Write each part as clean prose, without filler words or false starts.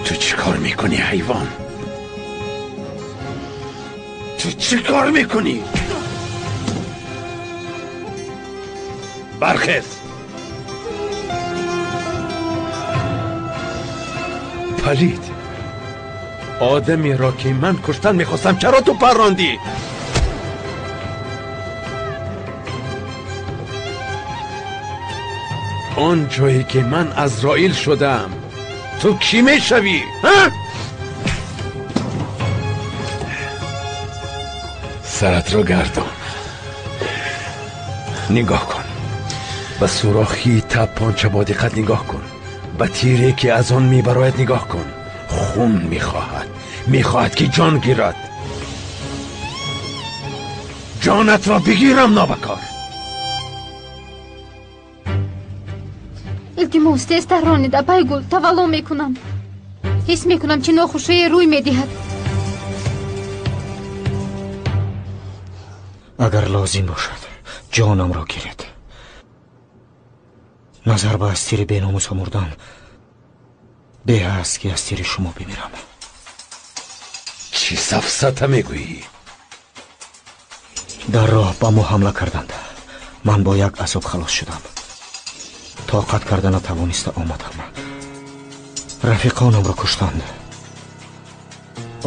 Ту чӣ кор мекунӣ, ҳайвон? Ту чӣ кор мекунӣ? Бархез! Палид! Одамеро ки ман куштан мехостам, чаро ту паррондӣ? Он ҷое ки ман Азроил шудам, ту кӣ мешавӣ? Саратро гардон, нигоҳ кун, ба сӯрохи тапонча бо диққат нигоҳ кун, ба тире ки аз он мебарояд нигоҳ кун. Хун мехоҳад, мехоҳад ки ҷон гирад. Ҷонатро бигирам, нобакор. Илтимос, тезтар ронед, апай Гул, тавалло мекунам. Ҳис мекунам, чӣ нохушие рӯй медиҳад. Агар лозим бошад, ҷонамро гиред. Назар ба аз тири беномуса мурдан беҳ аст ки аз тири шумо бимирам. Чӣ сафсата мегӯӣ? Дар роҳ ба мо ҳамла карданд. Ман бо як азоб халос шудам. Тоқат карда натавониста омадам. Рафиқонамро куштанд.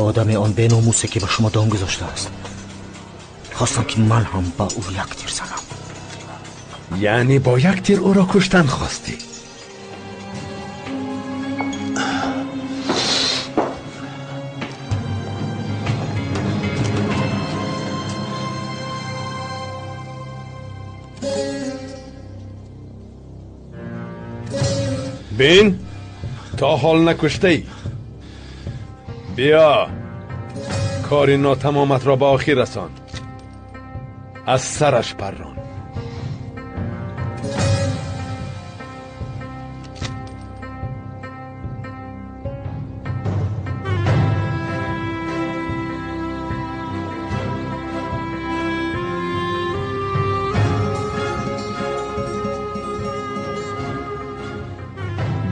Одами он беномусе ки ба шумо дом гузоштааст, хостам ки ман ҳам ба ӯ як тир занам. Яъне бо як тир ӯро куштан хостӣ? Бин, то ҳол накуштаӣ. Биё, кори нотамоматро ба охир расон. Аз сараш паррон.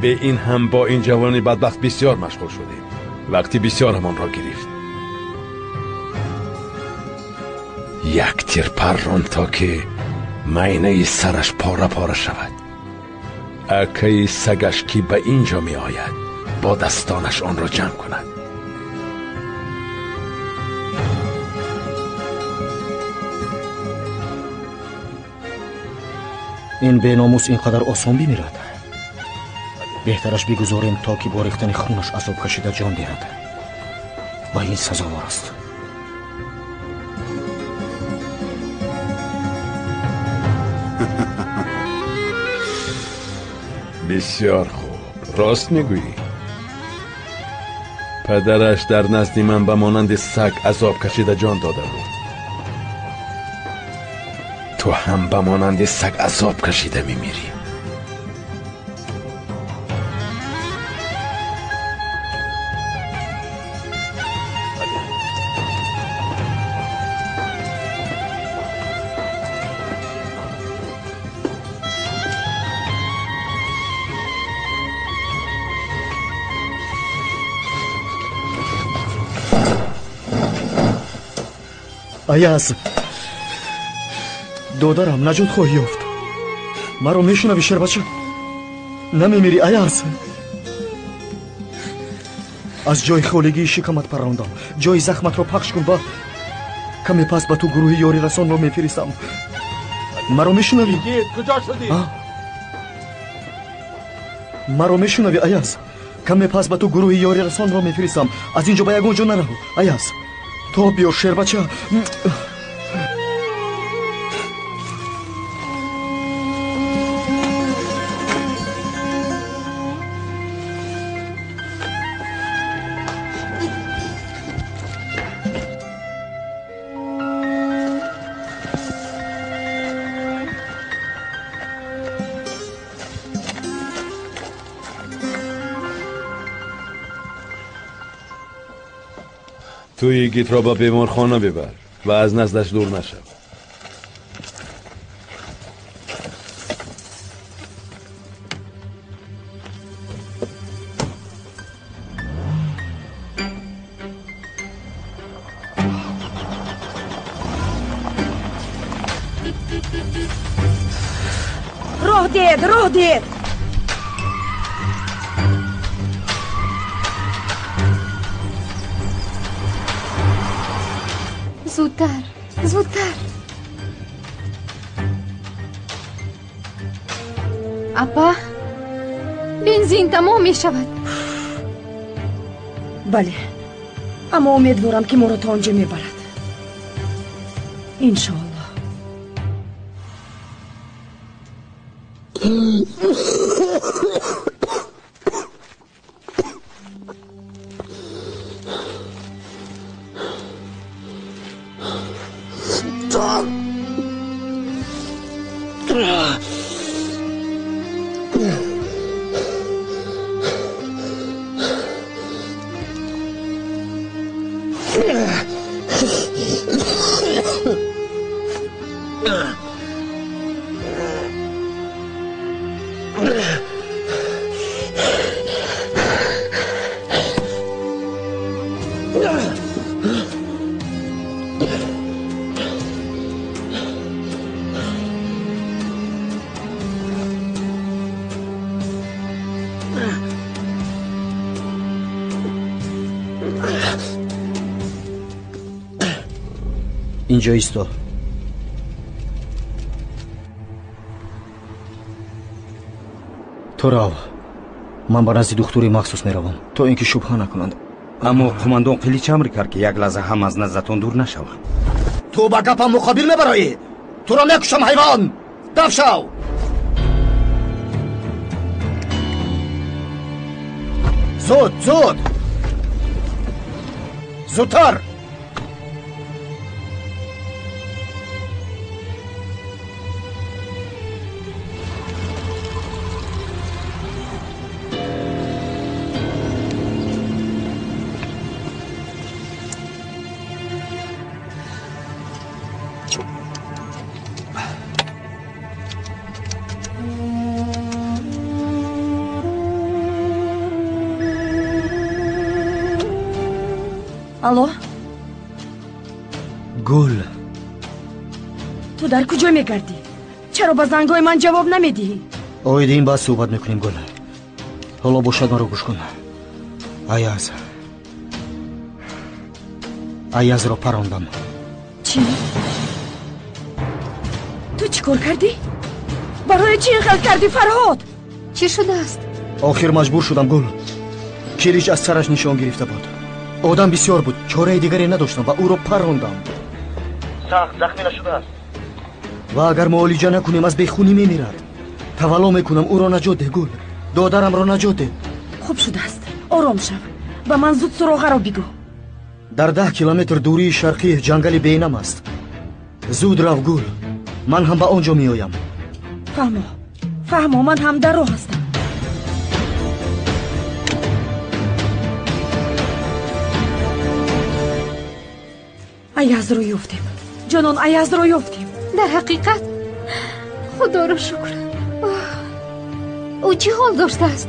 Бе ин ҳам бо ин ҷавони бадбахт бисёр машғул шудем. Вақти бисёрамонро гирифт. Як тир паррон то ки майнаи сараш пора пора шавад. Акаи сагаш ки ба ин ҷо меояд, бо дастонаш онро ҷамъ кунад. Ин беномус ин қадар осон бимирад? Беҳтараш бигузорем то ки бо рехтани хунаш азоб кашида ҷон диҳад. Ба ин сазовор аст. Бисёр хуб, рост мегӯӣ. Падараш дар назди ман ба монанди саг азоб кашида ҷон дода буд. Ту ҳам ба монанди саг азоб кашида мемирӣ. Аяз, додарам, наҷот хоҳӣ ёфт. Маро мешунавӣ, шербача? Намемирӣ, Аяз. Аз ҷои холигии шикамат паррондам. Ҷои захматро пахш кун ва каме пас ба ту гурӯҳи ёрирасонро мефиристам. Маро мешунавӣ? Куҷо шудӣ? Маро мешунавӣ, Аяз? Каме пас ба ту гурӯҳи ёрирасонро мефиристам. Аз ин ҷо ба ягон ҷо нарав, Аяз. То биё, шербача. Ту йигитро ба беморхона бибар ва аз наздаш дур нашав. Диҳед, роҳ диҳед. Зудтар, зудтар. Апа, бензин тамом мешавад. Бале, аммо умедворам, ки моро то он ҷо мебарад. Иншоаллоҳ. Инҷо исто. Ту рав. Ман ба назди духтури махсус меравам, то ин ки шубҳа накунанд. Аммо қумандон Қилич амр кард, ки як лаҳза ҳам аз наздатон дур нашавам. Ту ба гапам муқобил мебароӣ? Туро мекушам, ҳайвон! Даф шав! Зуд, зуд! Зудтар! Алло? Гул. Ту дар куҷо мегардӣ? Чаро ба зангҳои ман ҷавоб намедиҳӣ? Оиди ин баъд суҳбат мекунем, Гул. Ҳоло бошад, маро гӯш кун. Аяз. Аязро парондам. Чӣ? Ту чӣ кор кардӣ? Барои чӣ ин хел кардӣ, Фарҳод? Чӣ шудааст? Охир маҷбур шудам, Гул. Килич аз сараш нишон гирифта буд. Одам бисёр буд, чораи дигаре надоштам ва ӯро парондам. Сахт захмӣ нашудааст. Ва агар муолиҷа накунем, аз бехунӣ мемирад. Тавалло мекунам, ӯро наҷот деҳ, Гул. Додарамро наҷот деҳ. Хуб шудааст, ором шав. Ба ман зуд суроғаро бигӯ. Дар 10 километр дурии шарқӣ ҷангали бенам аст. Зуд рав, Гул. Ман ҳам ба он ҷо меоям. Фаҳмо, фаҳмо, ман ҳам дар роҳ ҳастам. Аязро ёфтем, ҷонон, Аязро ёфтем. Дар ҳақиқат худоро шукр. Ӯ чӣ ҳол доштааст?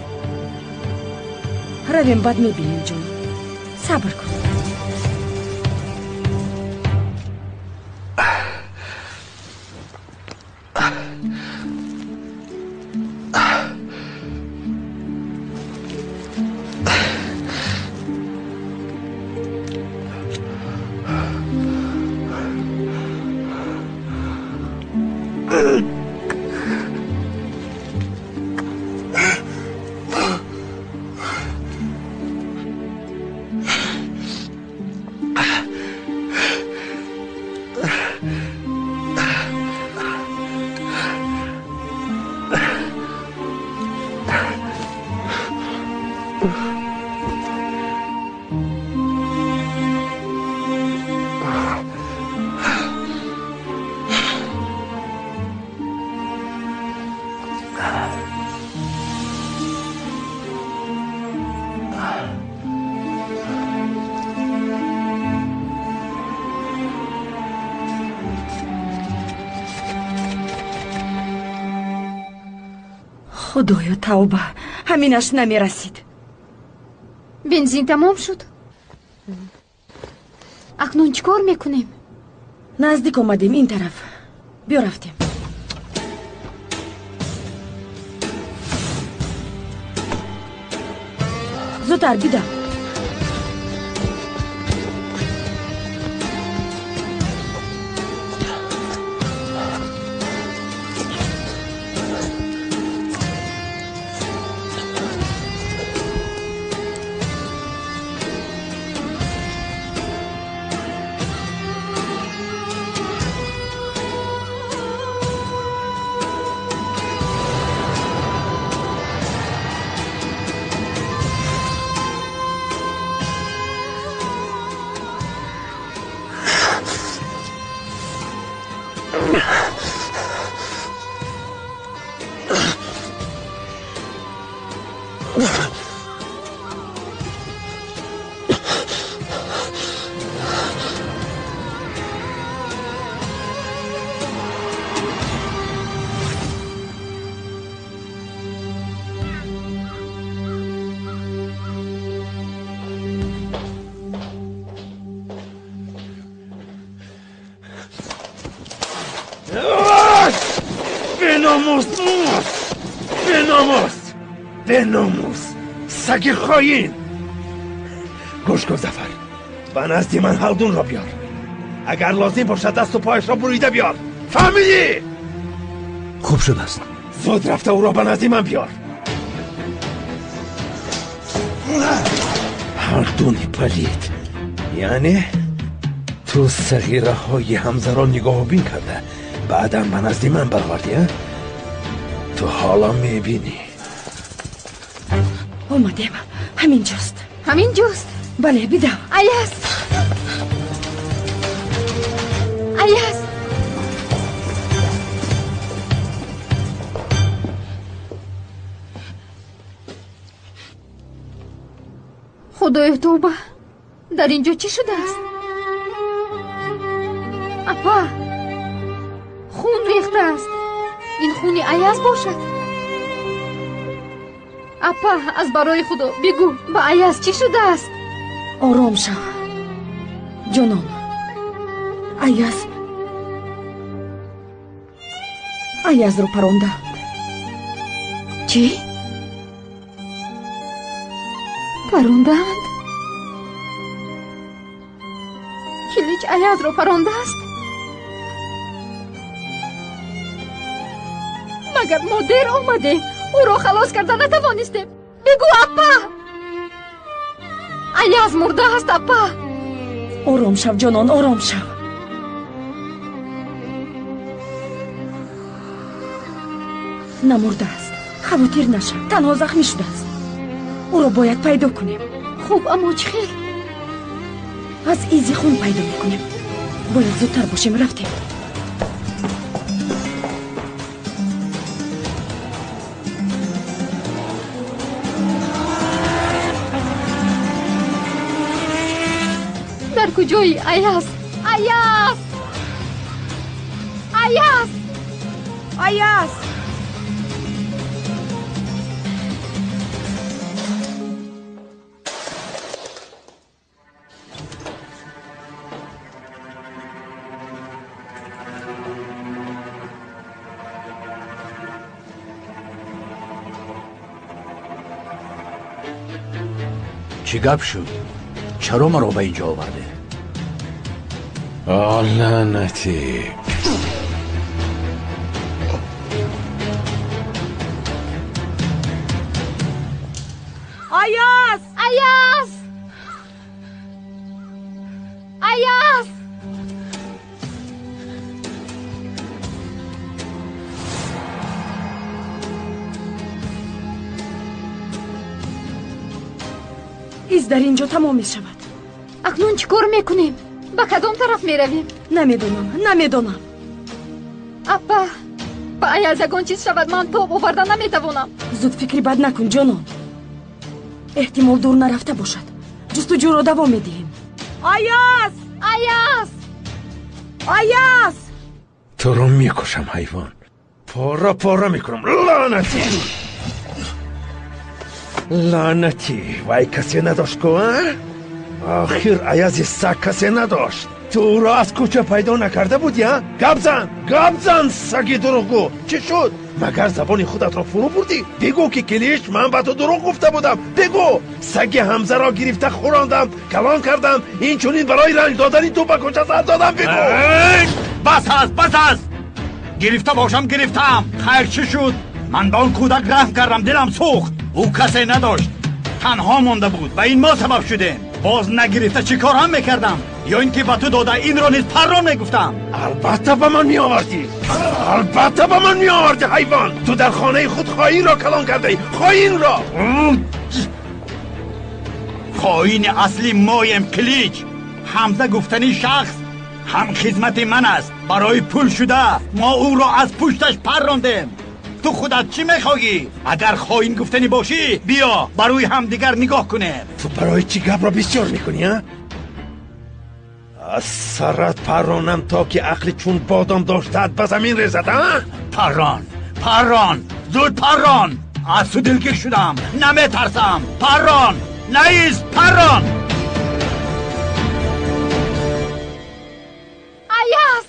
Равем, баъд мебинем, ҷонон. Сабр кун. Худоё, тавба, ҳаминаш намерасид. Бензин тамом шуд. Акнун чӣ кор мекунем? Наздик омадем, ин тараф. Биё, рафтем. Зудтар бидав. Беномус, саги хоин! Гӯш кун, Зафар, ба назди ман Ҳалдунро биёр. Агар лозим бошад, дасту пояшро бурида биёр. Фаҳмидӣ? Хуб шудааст. Зуд рафта ӯро ба назди ман биёр. Ҳалдуни палид, яъне ту сағираҳои Ҳамзаро нигоҳубин карда, баъдан ба назди ман баровардӣ, а? Ту ҳоло мебинӣ. Омадем. Ҳамин ҷост. Ҳамин ҷост? Бале, бидав. Аяз! Аяз! Худоё, тавба! Дар ин ҷо чӣ шудааст? Апа! Хун рехтааст. Ин хуни Аяз бошад? Апа, аз барои Худо бигӯ, ба Аяз чӣ шудааст? Ором шав, ҷонон. Аяз Аязро парондаанд. Чӣ? Парондаанд? Килич Аязро парондааст? Магар мо дер омадем? Ӯро халос карда натавонистем. Бигӯ, апа! Аяз мурдааст, апа! Ором шав, ҷонон, ором шав. Намурдааст. Хавотир нашав. Танҳо захмӣ шудааст. Ӯро бояд пайдо кунем. Хуб, аммо чӣ хел? Аз изи хун пайдо мекунем. Бояд зудтар бошем. Рафтем. Дар куҷои Аяз? Аяз! Аяз! Аяз! Чӣ гап шуд? Чаро маро ба ин ҷо оварде? О, лаънатӣ! Аяз! Аяз! Аяз! Из дар ин ҷо тамом мешавад. Акнун чӣ кор мекунем? Ба кадом тараф меравем? Намедонам, намедонам. Апа, ба Аяз ягон чиз шавад, ман тоб оварда наметавонам. Зуд фикри бад накун, ҷонон. Эҳтимол дур нарафта бошад. Ҷустуҷӯро давом медиҳем. Аяз! Аяз! Аяз! Туро мекушам, ҳайвон. Пора пора мекунам. Лаънатӣ! Лаънатӣ! Вай касе надошт ку, а? Охир Аязи саг касе надошт. Ту ӯро аз кӯча пайдо накарда будӣ, а? Гап зан! Гап зан, саги дурӯғгӯ! Чӣ шуд? Магар забони худатро фурӯ бурдӣ? Бигӯ ки Килич, ман ба ту дурӯғ гуфта будам. Бигӯ саги Ҳамзаро гирифта хӯрондам, калон кардам, инчунин барои ранҷ додани ту ба кӯча сар додам. Бигӯ. Бас аст, бас аст. Гирифта бошам, гирифтаам. Хайр, чӣ шуд? Ман ба он кӯдак раҳм кардам, дилам сӯхт. Ӯ касе надошт, танҳо монда буд. Ба ин мо сабаб шудем. Боз нагирифта чӣ кор ҳам мекардам? Ё ин ки ба ту дода инро низ паррон мегуфтам? Албатта ба ман меовардӣ, албатта ба ман меовардӣ. Ҳайвон, ту дар хонаи худ хоинро калон кардаӣ, хоинро. Хоини асли моем, Килич. Ҳамза гуфтани шахс ҳам хизмати ман аст. Барои пул шуда мо ӯро аз пушташ паррондем. Ту худат чӣ мехоҳӣ? Агар хоин гуфтанӣ бошӣ, биё ба рӯи ҳамдигар нигоҳ кунем. Ту барои чӣ гапро бисёр мекунӣ, а? Аз сарат парронам то ки ақли чун бодом доштаат ба замин резад, а? Паррон, паррон, зуд паррон. Аз ту дилгир шудам, наметарсам. Паррон, наист, паррон. Аяз!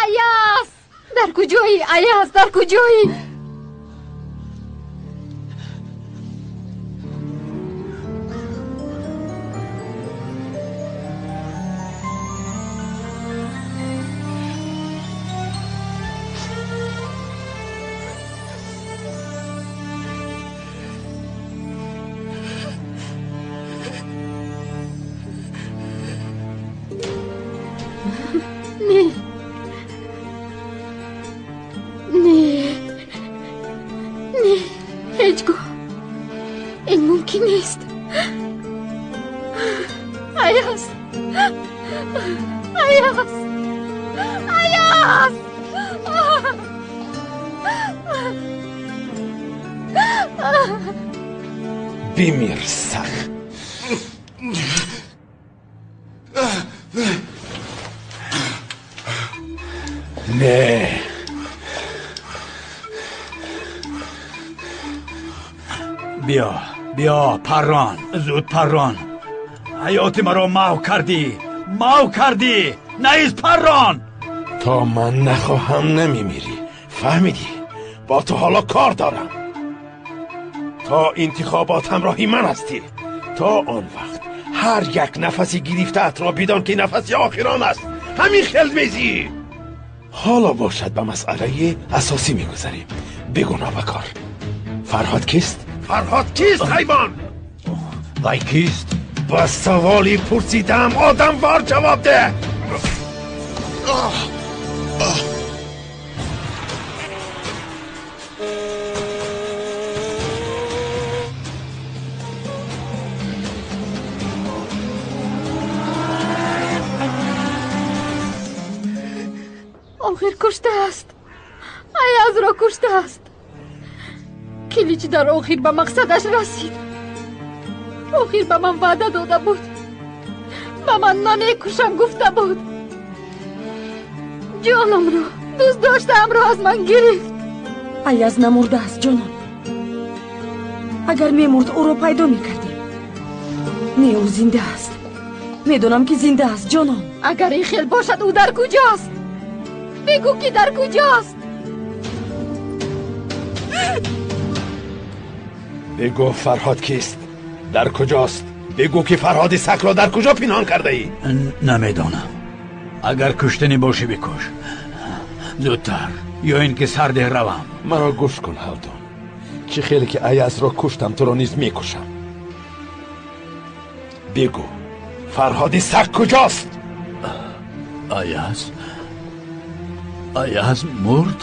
Аяз! Дар куҷоӣ? Аяз, дар куҷоӣ? Не, ҳеҷ гоҳ ин мумкин нест. Аяз, Аяз, Аяз! Бимир, саг. Не. Биё, биё, паррон, зуд паррон. Ҳаёти маро маҳв кардӣ, маҳв кардӣ. Наист, паррон. То ман нахоҳам намемирӣ, фаҳмидӣ? Бо ту ҳоло кор дорам. То интихобот ҳамроҳи ман ҳастӣ. То он вақт ҳар як нафаси гирифтаатро бидон ки нафаси охирон аст. Ҳамин хел мезӣ. Ҳоло бошад ба масъалаи асосӣ мегузарем. Бигӯ нобакор, Фарҳод кист? Фарҳод кист, ҳайвон? Вай кист? Ба саволи пурсидаам одамвор ҷавоб деҳ. Охир куштааст, Аязро куштааст. Килич дар охир ба мақсадаш расид. Охир ба ман ваъда дода буд, ба ман намекушам гуфта буд. Ҷонамро, дӯст доштаамро аз ман гирифт. Аяз намурдааст, ҷонам. Агар мемурд, ӯро пайдо мекардем. Не, ӯ зинда аст. Медонам ки зинда аст, ҷонам. Агар ин хел бошад, ӯ дар куҷост? Бигӯ ки дар куҷост. Бигӯ Фарҳод кист? Дар куҷост? Бигӯ ки Фарҳоди сагро дар куҷо пинҳон кардаӣ? Намедонам. Агар куштанӣ бошӣ бикуш. Зудтар, ё ин ки сардеҳ равам. Маро гӯш кун, Ҳалдун. Чӣ хеле ки Аязро куштам, туро низ мекушам. Бигӯ Фарҳоди саг куҷост? Аяз, Аяз мурд?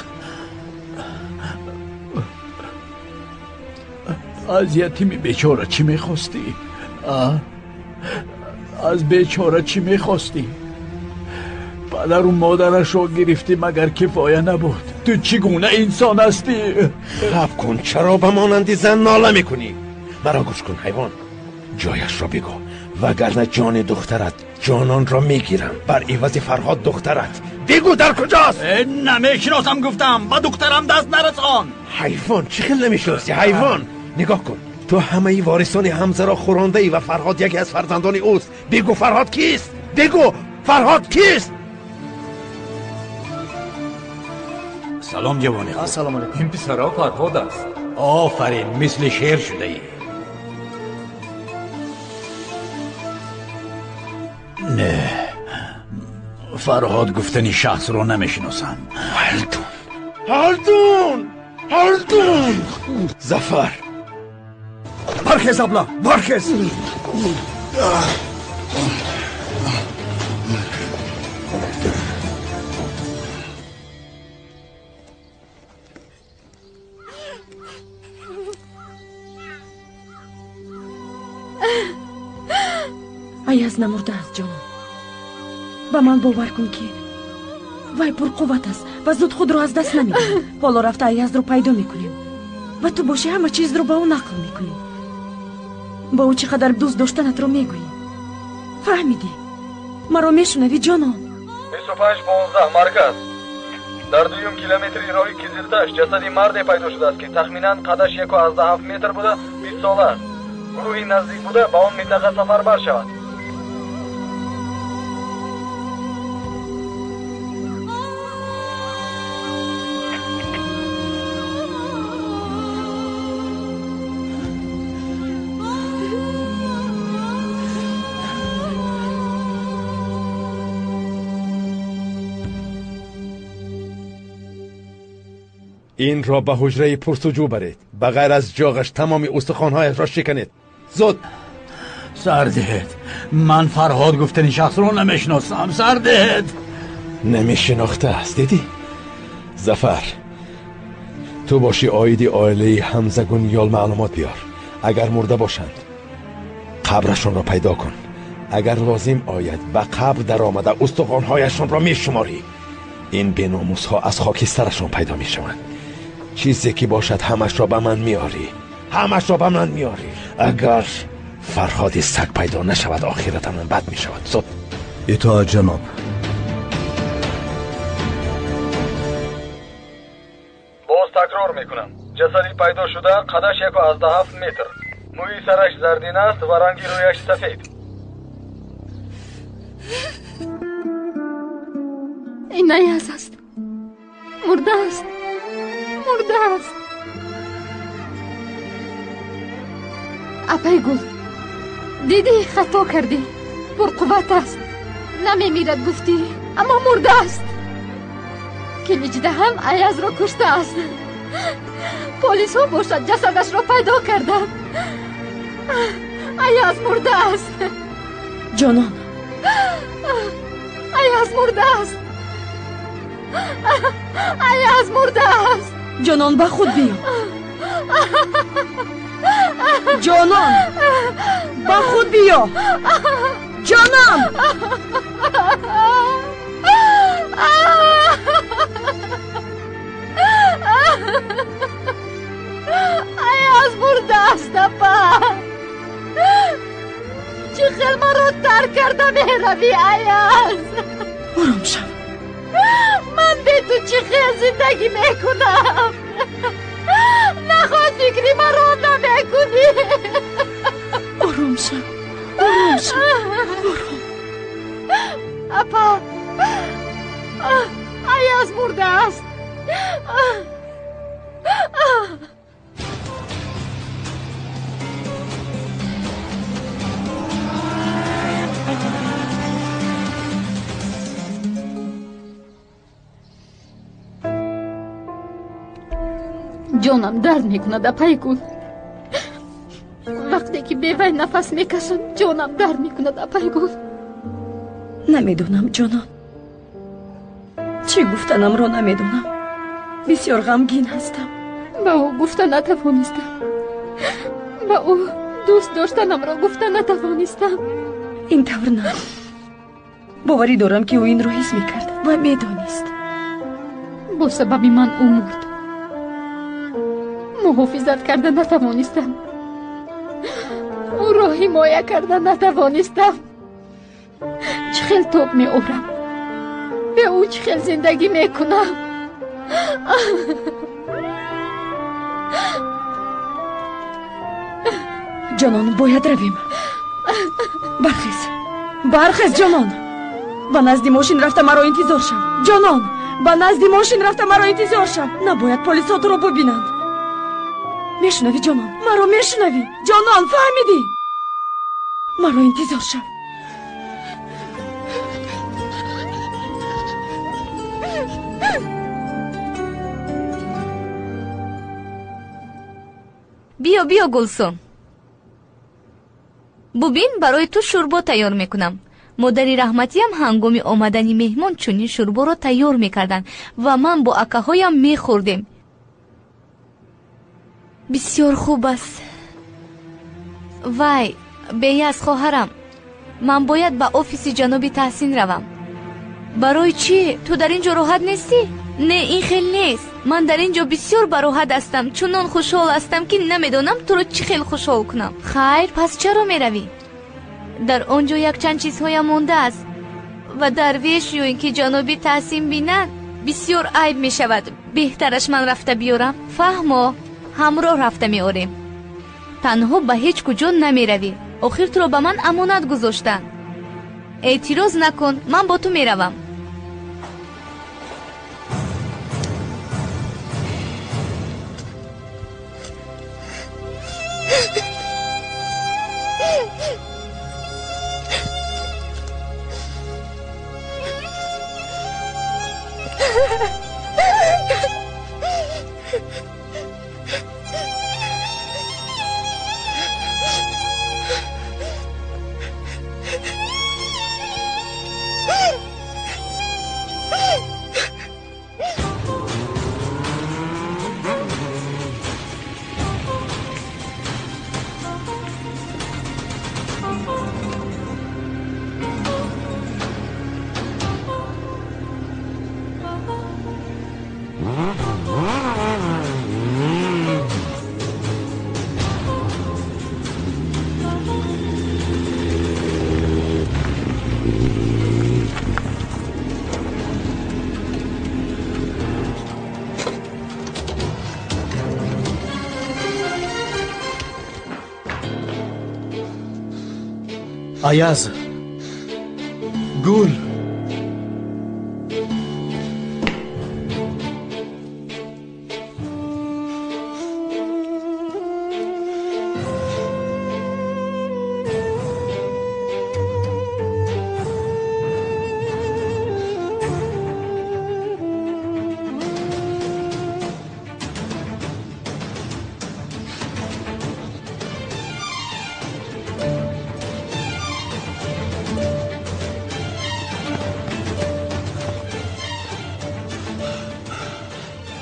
Аз ятими бечора чӣ мехостӣ? Аз бечора чӣ мехостӣ? Падару модарашро гирифтӣ, магар кифоя набуд? Ту чӣ гуна инсон ҳастӣ? Хаб кун, чаро ба монанди зан нола мекунӣ? Маро гӯш кун, ҳайвон. Ҷояшро бигӯ, вагарна ҷони духтарат ҷононро мегирам бар ивази Фарҳод духтарат. Бигӯ дар куҷост? Намешиносам гуфтам, ба духтарам даст нарасон. Ҳайвон, чӣ хел намешиносӣ? Ҳайвон, нигоҳ кун, ту ҳамаи ворисони Ҳамзаро хӯрондаӣ ва Фарҳод яке аз фарзандони ӯст. Бигӯ Фарҳод кист? Бигӯ Фарҳод кист? Салом ҷавони хуб. Ассалому алайкум. Ин писаро Фарҳод аст. Офарин, мисли шер шудаӣ. Не, Фарҳод гуфтани шахсро намешиносам. Ҳалдун, Ҳалдун, Ҳалдун! Зафар! Бархез, абла, бархез! Аяз намурдааст, ҷонон. Ба ман бовар кун, ки вай пурқувват аст ва зуд худро аз даст намедиҳад. Ҳоло рафта Аязро пайдо мекунем ва ту бошӣ ҳама чизро ба ӯ нақл мекунӣ. Ба ӯ чӣ қадар дӯст доштанатро мегӯӣ. Фаҳмидӣ? Маро мешунавӣ, ҷонон? 25-15 марказ. Дар дуюм километри роҳи Кизилташ ҷасади марде пайдо шудааст, ки тахминан қадаш 1,7 метр буда, 20 сола аст. Гурӯҳи наздик буда ба он минтақа сафарбар шавад. Инро ба ҳуҷраи пурсуҷӯ баред. Ба ғайр аз ҷоғаш тамоми устухонҳояшро шиканед. Зуд! Сар диҳед, ман Фарҳод гуфтани шахсро намешиносам. Сар диҳед. Намешинохтааст, дидӣ? Зафар, ту бошӣ оиди оилаи Ҳамзагунёл маълумот биёр. Агар мурда бошанд, қабрашонро пайдо кун. Агар лозим ояд, ба қабр даромада устухонҳояшонро мешуморӣ. Ин беномусҳо аз хокистарашон пайдо мешаванд. Чизе ки бошад, ҳамашро ба ман меорӣ. Ҳамашро ба ман меорӣ. Агар Фарҳоди саг пайдо нашавад, охиратамон бад мешавад. Зуд! Итоат, ҷаноб. Боз такрор мекунам. Ҷасади пайдо шуда қадаш 1,7 метр. Мӯи сараш зардин аст ва ранги рӯяш сафед. Ин Аяз аст. Мурда аст. Мурда аст. Апай гул, дидӣ хато кардӣ. Пурқувват аст. Намемирад гуфтӣ, аммо мурда аст. Килиҷдаҳам Аязро куштааст. Полисҳо бошад ҷасадашро пайдо карданд. Аяз мурда аст. Ҷонон. Аяз мурда аст. Аяз мурда аст. Ҷонон, ба худ биё. Ҷонон, ба худ биё. Ҷонон! Аяз мурда аст, апа. Чӣ хел маро тарк карда меравӣ, Аяз? Ором шав. Ман бе ту чӣ хел зиндагӣ мекунам? Нахоҳ фикри маро намекунӣ. Ором шав, ором шав, ором. Апа, Аяз мурда аст. Ҷонам дард мекунад, апай гул. Вақте ки бевай нафас мекашам, ҷонам дард мекунад, апай гул. Намедонам, ҷонон. Чӣ гуфтанамро намедонам. Бисёр ғамгин ҳастам. Ба ӯ гуфта натавонистам. Ба ӯ дӯст доштанамро гуфта натавонистам. Ин тавр на. Боварӣ дорам, ки ӯ инро ҳис мекард ва медонист. Бо сабаби ман ӯ мурд. Муҳофизат карда натавонистам. Ӯро ҳимоя карда натавонистам. Чӣ хел тоб меорам? Бе ӯ чӣ хел зиндагӣ мекунам? Ҷонон, бояд равем. Бархез, бархез, ҷонон. Ба назди мошин рафта маро интизор шав. Ҷонон, Ба назди мошин рафта маро интизор шав. Набояд полисҳо туро бубинанд. Мешунавӣ, ҷонон? Маро мешунавӣ? Ҷонон, фаҳмидӣ? Маро интизор шав. Биё, биё, Гулсум. Бубин, барои ту шӯрбо тайёр мекунам. Модари раҳматиям ҳангоми омадани меҳмон чунин шӯрборо тайёр мекарданд ва ман бо акаҳоям мехӯрдем. Бисёр хуб аст. Вай, Беяз, хоҳарам, ман бояд ба офиси ҷаноби Таҳсин равам. Барои чӣ? Ту дар ин ҷо роҳат нестӣ? Не, ин хел нест. Ман дар ин ҷо бисёр бароҳат ҳастам. Чунон хушҳол ҳастам, ки намедонам туро чӣ хел хушҳол кунам. Хайр, пас чаро меравӣ? Дар он ҷо якчанд чизҳоям мондааст ва Дарвеш ё ин ки ҷаноби Таҳсин бинад, бисёр айб мешавад. Беҳтараш ман рафта биёрам. Фаҳмо, ҳамроҳ рафта меорем. Танҳо ба ҳеҷ куҷо намеравӣ. Охир туро ба ман амонат гузоштанд. Эътироз накун, ман бо ту меравам. Аяз, Гул.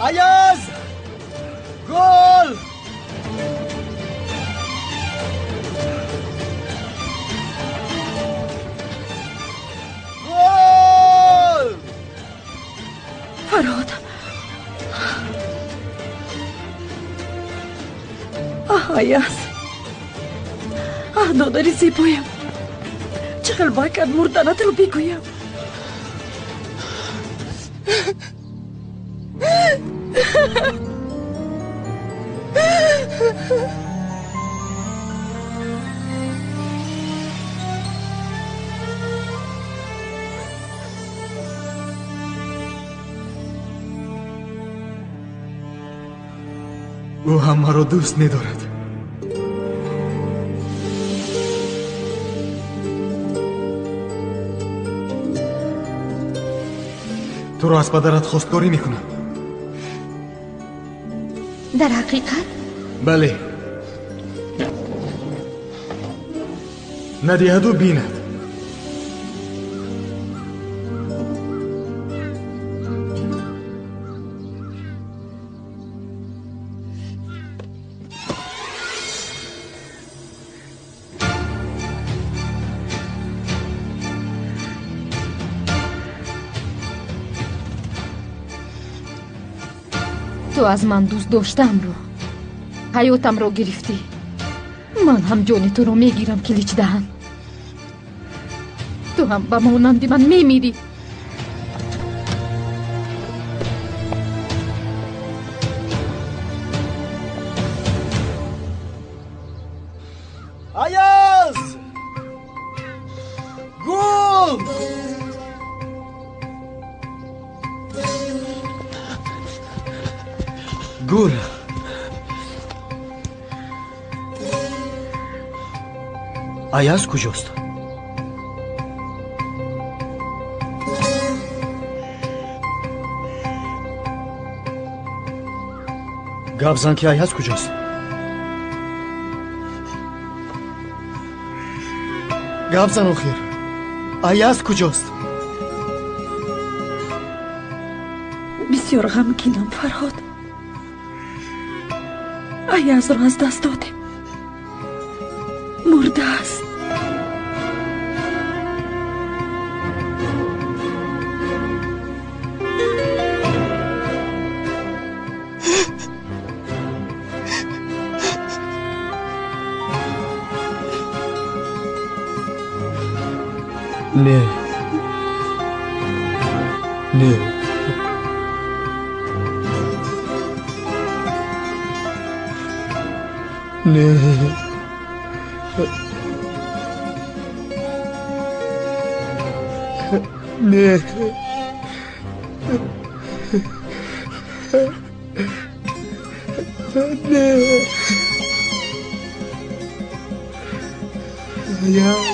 Аяз! Гул! Гул! Фарҳод! Аҳ, Аяз! Аҳ, додари зебоям! Чӣ хел бакад мурданатро бигӯям? Ӯ ҳам маро дӯст медорад. Туро аз падарат хостгорӣ мекунам. Дар ҳақиқат? Бале. Надиҳаду бинад. Ту аз ман дӯст доштаамро, ҳаётамро гирифтӣ. Ман ҳам ҷони туро мегирам, Киличдаҳан. Ту ҳам ба монанди ман мемирӣ. Аяз! Гул! Гул, Аяз куҷост? Гап зан, ки Аяз куҷост? Гап зан, охир, Аяз куҷост? Бисёр ғамгинам, Фарҳод. Аязро аз даст додем, мурдааст. Не, не, не, не, не. Аяз.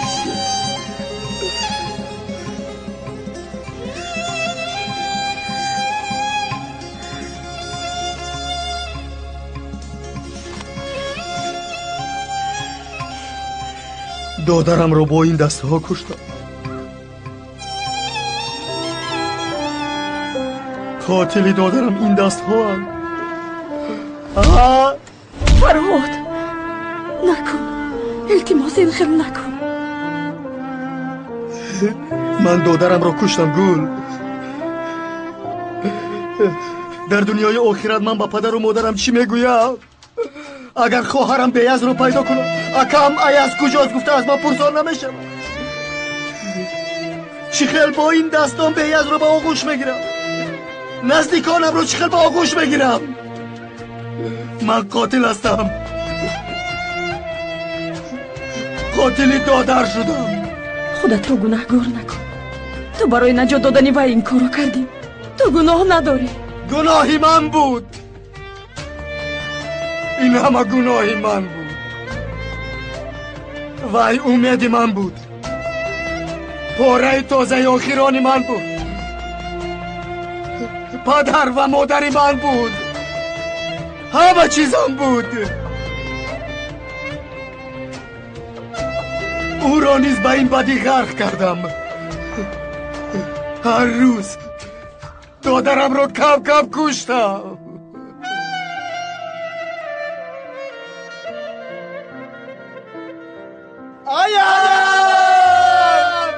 Додарамро бо ин дастҳо куштам. Қотили додарам ин дастҳоанд. Фарҳод, накун, илтимос, ин хел накун. Ман додарамро куштам, Гул. Дар дунёи охират ман ба падару модарам чӣ мегӯям? Агар хоҳарам Беязро пайдо кунад, акам Аяз куҷост гуфта аз ман пурсон намешавад. Чӣ хел бо ин дастон Беязро ба оғӯш мегирам? Наздиконамро чӣ хел ба оғӯш мегирам? Ман қотил ҳастам. Қотили додар шудам. Худатро гунаҳгор накун. Ту барои наҷот додани вай ин корро кардӣ. Ту гуноҳ надорӣ. Гуноҳи ман буд. Ин ҳама гуноҳи ман буд. Вай умеди ман буд. Пораи тозаи охирони ман буд. Падар ва модари ман буд. Ҳама чизам буд. Ӯро низ ба ин бадӣ ғарқ кардам. Ҳар рӯз додарамро кам кам куштам. Аяз!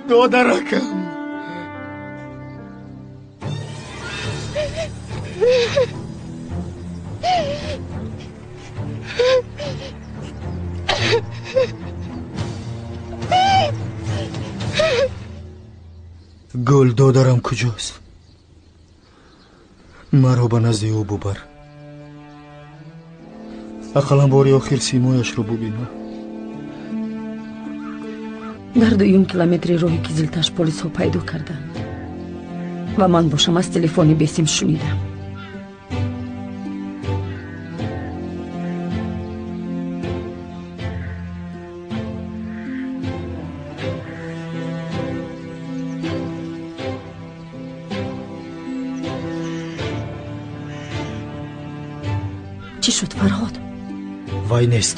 Додаракам! Гул, додарам куҷост? Маро ба назди ӯ бубар. Ақаллан бори охир симояшро бубинам. Дар дуюм километри роҳи Кизилташ полисҳо пайдо карданд ва ман бошам аз телефони бесим шунидам. Чӣ шуд, Фарҳод? Вай нест.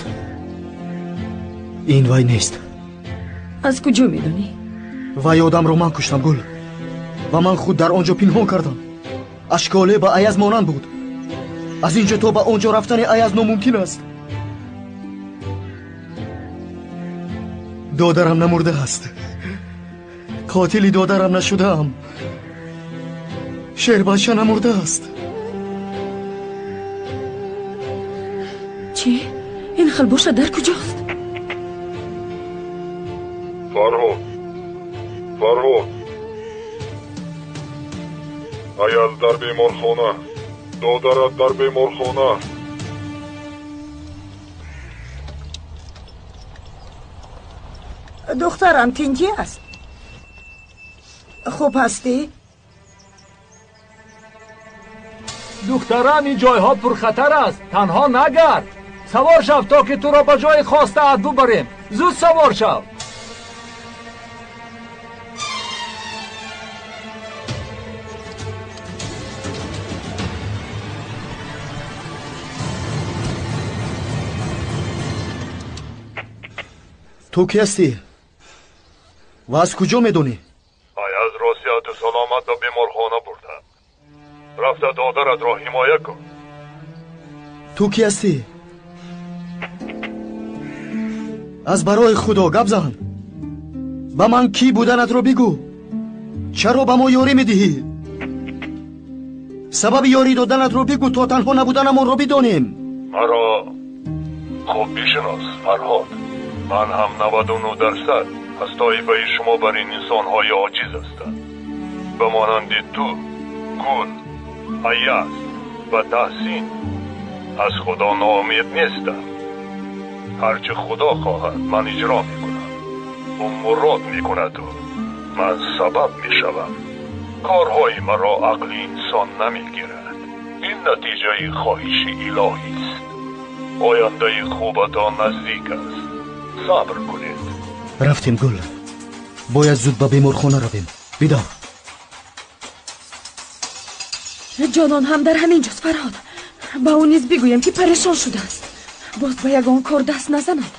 Ин вай нест. Аз куҷо медонӣ? Вай одамро ман куштам, Гул. Ва ман худ дар он ҷо пинҳон кардам. Ашколе ба Аяз монанд буд. Аз ин ҷо то ба он ҷо рафтани Аяз номумкин аст. Додарам намурдааст. Қотили додарам нашудаам. Шербача намурдааст. Чӣ? Ин хел бошад дар куҷост? Фарҳод, Фарҳод, Аяз дар беморхона, додарат дар беморхона. Духтарам тинҷӣ аст? Хуб ҳастӣ? Духтарам, ин ҷойҳо пурхатар аст. Танҳо нагард. Савор шав, то ки туро ба ҷои хостаат бубарем. Зуд савор шав. Ту ки ҳастӣ ва аз куҷо медонӣ? Аязро сиҳату саломат ба беморхона бурдам. Рафта додаратро ҳимоя кун. Ту ки ҳастӣ? Аз барои Худо гап зан. Ба ман кӣ буданатро бигӯ. Чаро ба мо ёрӣ медиҳӣ? Сабаби ёрӣ доданатро бигӯ, то танҳо набуданамонро бидонем. Маро хуб бишинос, Фарҳод. Ман ҳам 99% аз тоифаи шумо бар ин инсонҳои оҷиз ҳастам. Ба монанди ту, Гул, Аяз ва Таҳсин аз Худо ноумед нестам. Ҳарчи Худо хоҳад, ман иҷро мекунам. Ӯ мурод мекунаду ман сабаб мешавам. Корҳои маро ақли инсон намегирад. Ин натиҷаи хоҳиши илоҳист. Ояндаи хубатон наздик аст. Сабр кунед. Рафтем, Гул. Бояд зуд ба беморхона равем. Бидав. Ҷонон ҳам дар ҳамин ҷост, Фарҳод. Ба ӯ низ бигӯем, ки парешон шудааст. Боз ба ягон кор даст назанад.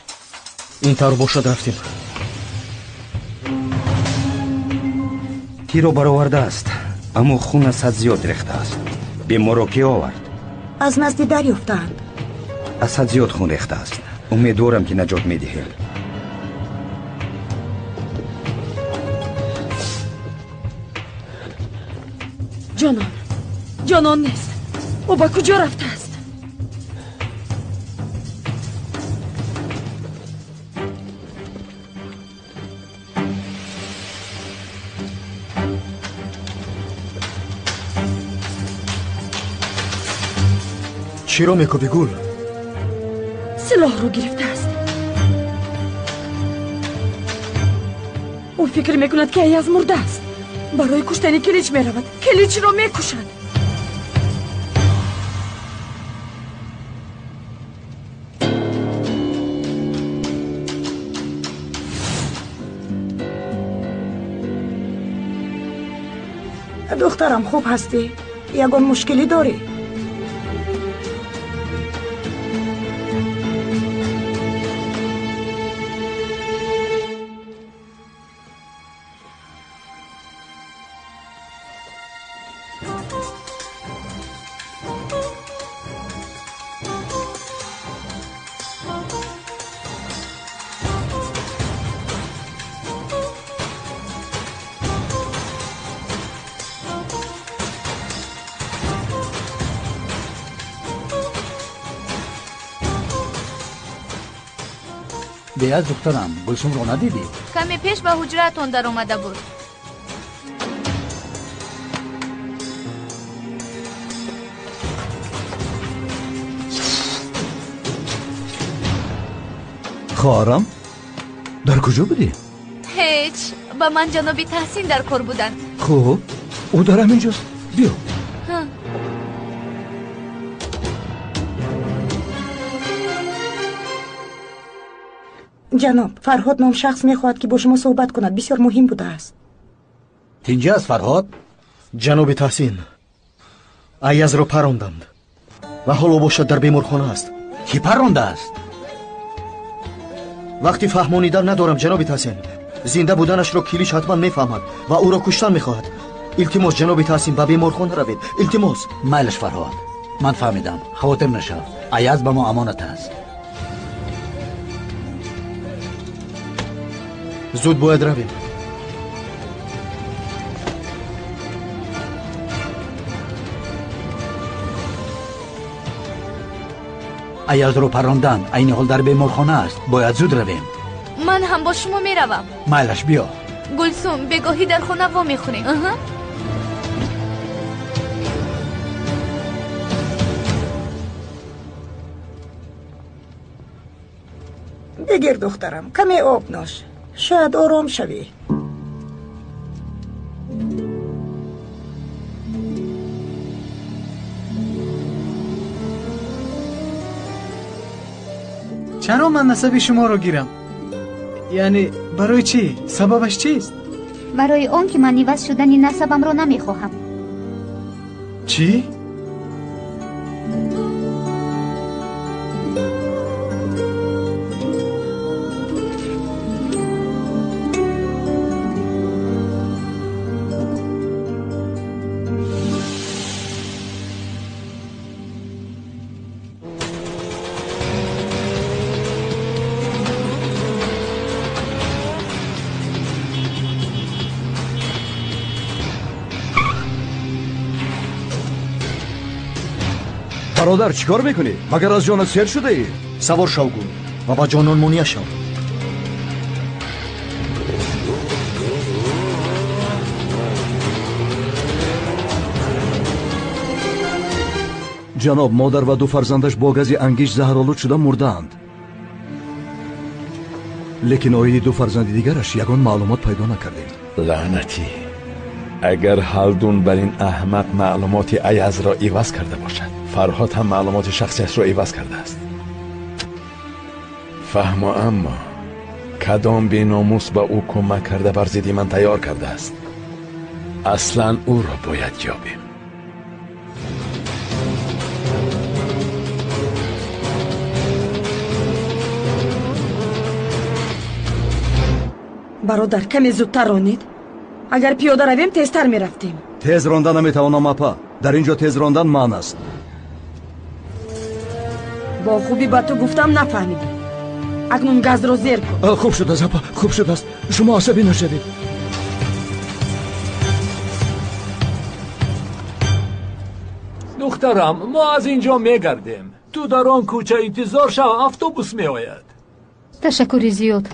Ин тавр бошад, рафтем. Тиро баровардааст, аммо хун аз ҳад зиёд рехтааст. Беморро кӣ овард? Аз назди дарёфтаанд. Аз ҳад зиёд хун рехтааст. Умедворам, ки наҷот медиҳем. Ҷонон, ҷонон нест. Ӯ ба куҷо рафтааст? Чиро мекӯбӣ, Гул? Силоҳро гирифтааст. Ӯ фикр мекунад, ки Аяз мурдааст. Барои куштани Килич меравад. Киличро мекушад. Духтарам, хуб ҳастӣ? Ягон мушкилӣ дорӣ? Беаз, духтарам, Гулсумро надидӣ? Каме пеш ба ҳуҷраатон даромада буд. Хоҳарам, дар куҷо будӣ? Ҳеҷ. Ба ман ҷаноби Таҳсин дар кор буданд. Хуб, ӯ дар ҳамин ҷост. Биё. Ҷаноб, Фарҳод ном шахс мехоҳад, ки бо шумо суҳбат кунад. Бисёр муҳим будааст. Тинҷа аст, Фарҳод? Ҷаноби Таҳсин, Аязро паронданд ва ҳоло бошад дар беморхона аст. Кӣ парондааст? Вақти фаҳмонидан надорам, ҷаноби Таҳсин. Зинда буданашро Килич ҳатман мефаҳмад ва ӯро куштан мехоҳад. Илтимос, ҷаноби Таҳсин, ба беморхона равед. Илтимос. Майлаш, Фарҳод, ман фаҳмидам. Хавотир нашав. Аяз ба мо амонат аст. Зуд бояд равем. Аязро паронданд. Айни ҳол дар беморхона аст. Бояд зуд равем. Ман ҳам бо шумо меравам. Майлаш, биё. Гулсум, бегоҳӣ дар хона вомехӯрем. Бигир, духтарам, каме об нӯш. Шояд ором шавӣ. Чаро ман насаби шуморо гирам? Яъне барои чӣ? Сабабаш чист? Барои он ки ман иваз шудани насабамро намехоҳам. Чӣ? Бародар, чӣ кор мекунӣ? Магар аз ҷонат сер шудаӣ? Савор шав, Гул, ва ба ҷонон муния шав. Ҷаноб, модар ва ду фарзандаш бо гази ангиш заҳролуд шуда мурдаанд. Лекин оиди ду фарзанди дигараш ягон маълумот пайдо накардем. Лаънатӣ! Агар Ҳалдун бар ин аҳмақ маълумоти Аязро иваз карда бошад, Фарҳод ҳам маълумоти шахсияшро иваз кардааст. Фаҳмо, аммо кадом беномус ба ӯ кӯмак карда бар зидди ман тайёр кардааст? Аслан ӯро бояд ёбем. Бародар, каме зудтар ронед. Агар пиёда равем, тезтар мерафтем. Тез ронда наметавонам, апа. Дар ин ҷо тез рондан манъ аст. Бо хубӣ ба ту гуфтам, нафаҳмидӣ. Акнун газро зер кун. Хуб шудааст, апа, хуб шудааст. Шумо асабӣ нашавед. Духтарам, мо аз ин ҷо мегардем. Ту дар он кӯча интизор шав, автобус меояд. Ташаккури зиёд.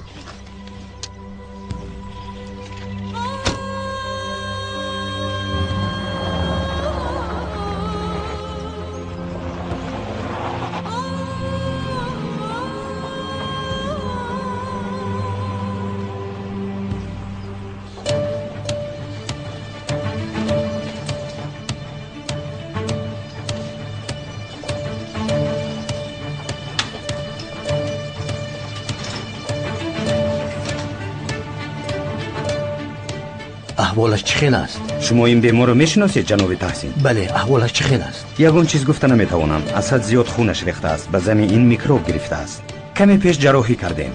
Аҳволаш чӣ хел аст? Шумо ин беморро мешиносед, ҷаноби Таҳсин? Бале, аҳволаш чӣ хел аст? Ягон чиз гуфта наметавонам. Аз ҳад зиёд хунаш рехтааст. Ба зани ин микроб гирифтааст. Каме пеш ҷарроҳӣ кардем.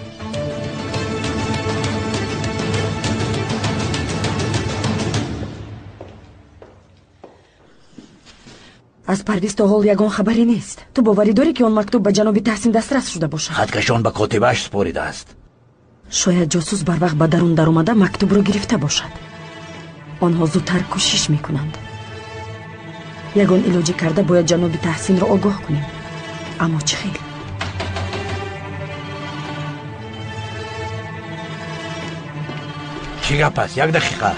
Аз Парвиз то ҳол ягон хабаре нест. Ту боварӣ дорӣ, ки он мактуб ба ҷаноби Таҳсин дастрас шуда бошад? Хаткашон ба котибааш супоридааст. Шояд ҷосус барвақт ба дарун даромада мактубро гирифта бошад. Онҳо зудтар кӯшиш мекунанд. Ягон илоҷӣ карда бояд ҷаноби Таҳсинро огоҳ кунем. Аммо чӣ хел? Чӣ гап аст? Як дақиқа.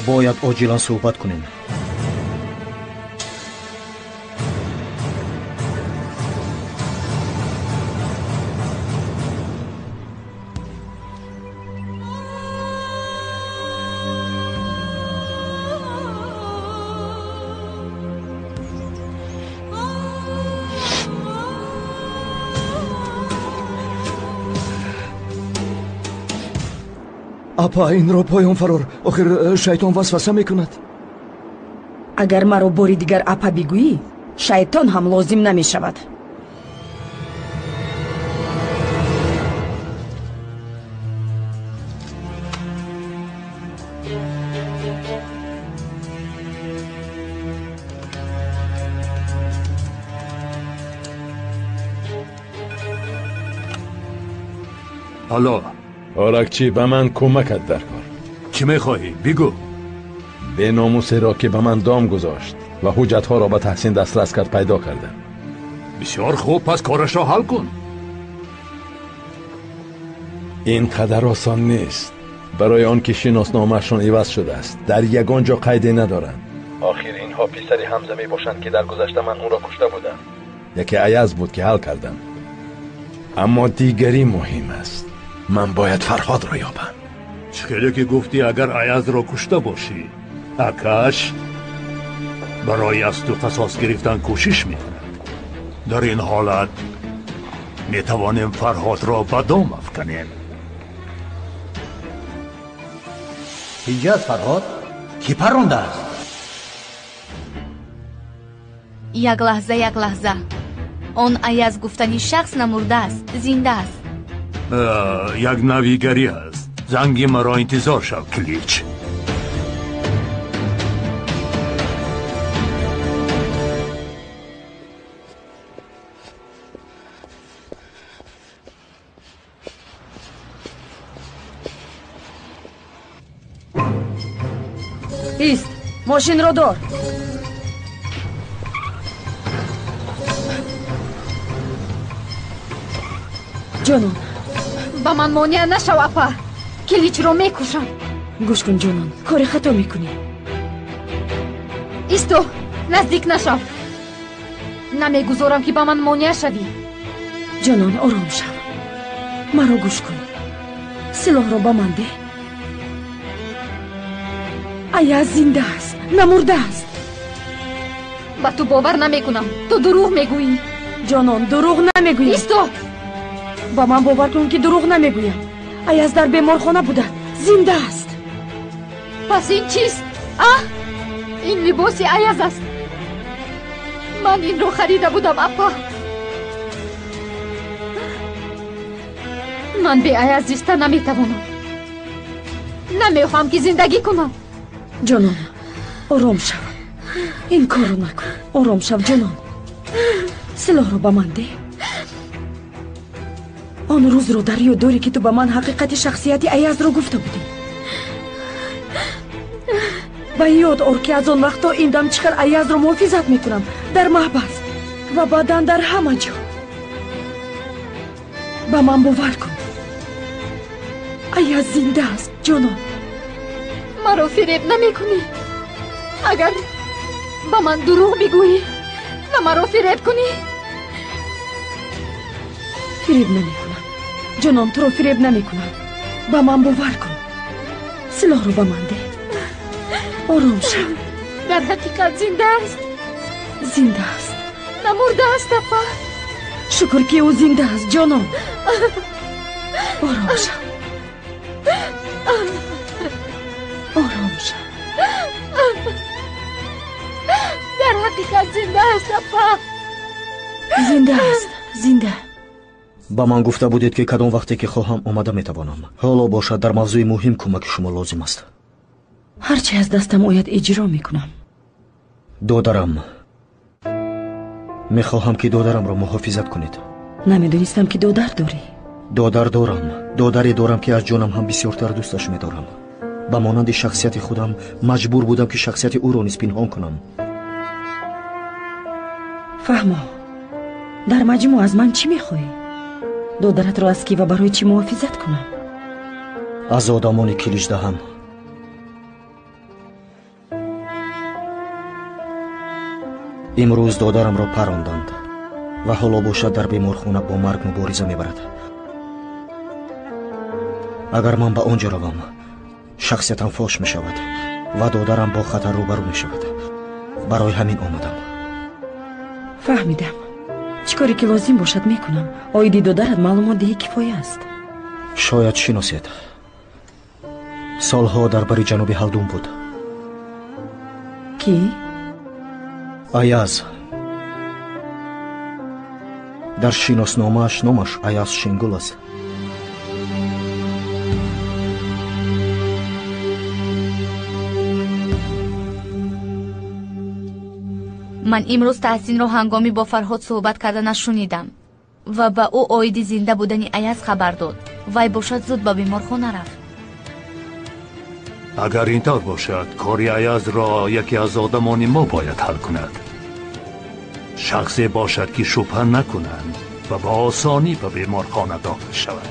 Бояд оҷилан суҳбат кунем. Апа, инро поён фарор. Охир шайтон васваса мекунад. Агар маро бори дигар апа бигӯӣ, шайтон ҳам лозим намешавад. Алло. Оракчӣ, ба ман кӯмакат дар кор. Чӣ мехоҳӣ? Бигӯ. Беномусеро, ки ба ман дом гузошт ва ҳуҷҷатҳоро ба Таҳсин дастрас кард, пайдо кардам. Бисёр хуб, пас корашро ҳал кун. Ин қадар осон нест. Барои он ки шиносномаашон иваз шудааст, дар ягон ҷо қайде надоранд. Охир инҳо Онҳо писари Ҳамза мебошанд, ки дар гузашта ман ӯро кушта будам. Яке Аяз буд, ки ҳал кардам, аммо дигарӣ муҳим аст. Ман бояд Фарҳодро ёбам. Чӣ хеле ки гуфтӣ, агар Аязро кушта бошӣ, акаш барои аз ту қасос гирифтан кӯшиш мекунад. Дар ин ҳолат метавонем Фарҳодро ба дом афканем. Ҳиҷаз, Фарҳод кӣ паррондааст? Як лаҳза, як лаҳза. Он Аяз гуфтани шахс намурдааст, зинда аст. Як навигарӣ аст. Занги маро интизор шав, Килич. Ист, мошинро дор. Ҷонон, ба ман монеа нашав, апа. Киличро мекушам. Гӯш кун, ҷонон, кори хато мекунӣ. Исто, наздик нашав. Намегузорам, ки ба ман монеа шавӣ. Ҷонон, ором шав. Маро гӯш кун. Силоҳро ба ман деҳ. Аяз зинда аст, намурдааст. Ба ту бовар намекунам. Ту дурӯғ мегӯӣ. Ҷонон, дурӯғ намегӯям. Исто! Ба ман бовар кун, ки дурӯғ намегӯям. Аяз дар беморхона буда, зинда аст. Пас ин чист? А? Ин либоси Аяз аст. Ман инро харида будам, апа. Ман бе Аяз зиста наметавонам. Намехоҳам, ки зиндагӣ кунам. Ҷонон, ором шав. Ин корро накун. Ором шав, ҷонон. Силоҳро ба ман деҳ. Он рӯзро дар ёд дорӣ, ки ту ба ман ҳақиқати шахсияти Аязро гуфта будӣ. Ба ёд ор, ки аз он вақт то ин дам чӣ хел Аязро муҳофизат мекунам дар маҳбас ва баъдан дар ҳама ҷо. Ба ман бовар кун. Аяз зинда аст, ҷонон. Маро фиреб намекунӣ. Агар ба ман дурӯғ бигӯӣ ва маро фиреб кунӣ. Фиреб намекунам, ҷонон, туро фиреб намекунам. Ба ман бовар кун. Силоҳро ба ман деҳ. Ором шав. Дар ҳақиқат зинда аст. Зинда аст. Намурдааст, апа. Шукр, ки ӯ зинда аст, ҷонон. Ором шав. Ором шав. Дар ҳақиқат зинда аст, апа. Зинда аст, зинда. Ба ман гуфта будед, ки кадом вақте ки хоҳам омада метавонам. Ҳоло бошад, дар мавзӯи муҳим кӯмаки шумо лозим аст. Ҳарчи аз дастам ояд, иҷро мекунам. Додарам, мехоҳам, ки додарамро муҳофизат кунед. Намедонистам, ки додар дорӣ. Додар дорам. Додаре дорам, ки аз ҷонам ҳам бисёртар дӯсташ медорам. Ба монанди шахсияти худам маҷбур будам, ки шахсияти ӯро низ пинҳон кунам. Фаҳмо, дар маҷмӯъ аз ман чӣ мехоҳӣ? Додаратро аз кӣ ва барои чӣ муҳофизат кунам? Аз одамони Киличдаҳан. Имрӯз додарамро паронданд ва ҳоло бошад дар беморхона бо марг мубориза мебарад. Агар ман ба он ҷо равам, шахсиятам фош мешавад ва додарам бо хатар рӯбарӯ мешавад. Барои ҳамин омадам. Фаҳмидам. Чӣ коре ки лозим бошад, мекунам. Оиди додарат маълумот диҳӣ кифоя аст. Шояд шиносед. Солҳо дар бари ҷануби Ҳалдун буд. Кӣ? Аяз. Дар шиносномааш номаш Аяз Шингул аст. Ман имрӯз Таҳсинро ҳангоми бо Фарҳод суҳбат карданаш шунидам ва ба ӯ оиди зинда будани Аяз хабар дод. Вай бошад зуд ба беморхона рафт. Агар ин тавр бошад, кори Аязро яке аз одамони мо бояд ҳал кунад. Шахсе бошад, ки шубҳа накунанд ва ба осонӣ ба беморхона дохил шавад.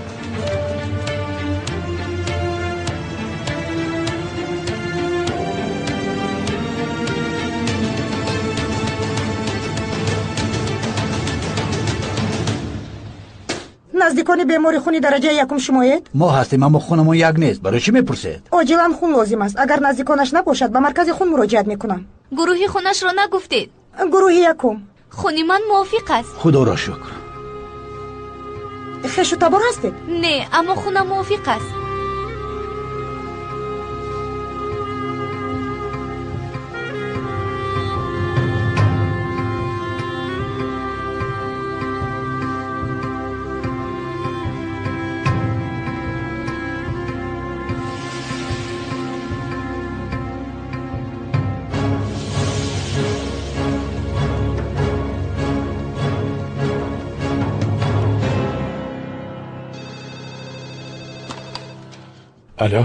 Наздикони бемори хуни дараҷаи якум шумоед? Мо ҳастем, аммо хунамон як нест. Барои чӣ мепурсед? Оҷилан хун лозим аст. Агар наздиконаш набошад, ба маркази хун муроҷиат мекунам. Гурӯҳи хунашро нагуфтед? Гурӯҳи якум. Хуни ман мувофиқ аст. Худоро шукр. Хешу табор ҳастед? Не, аммо хунам мувофиқ аст. Алло?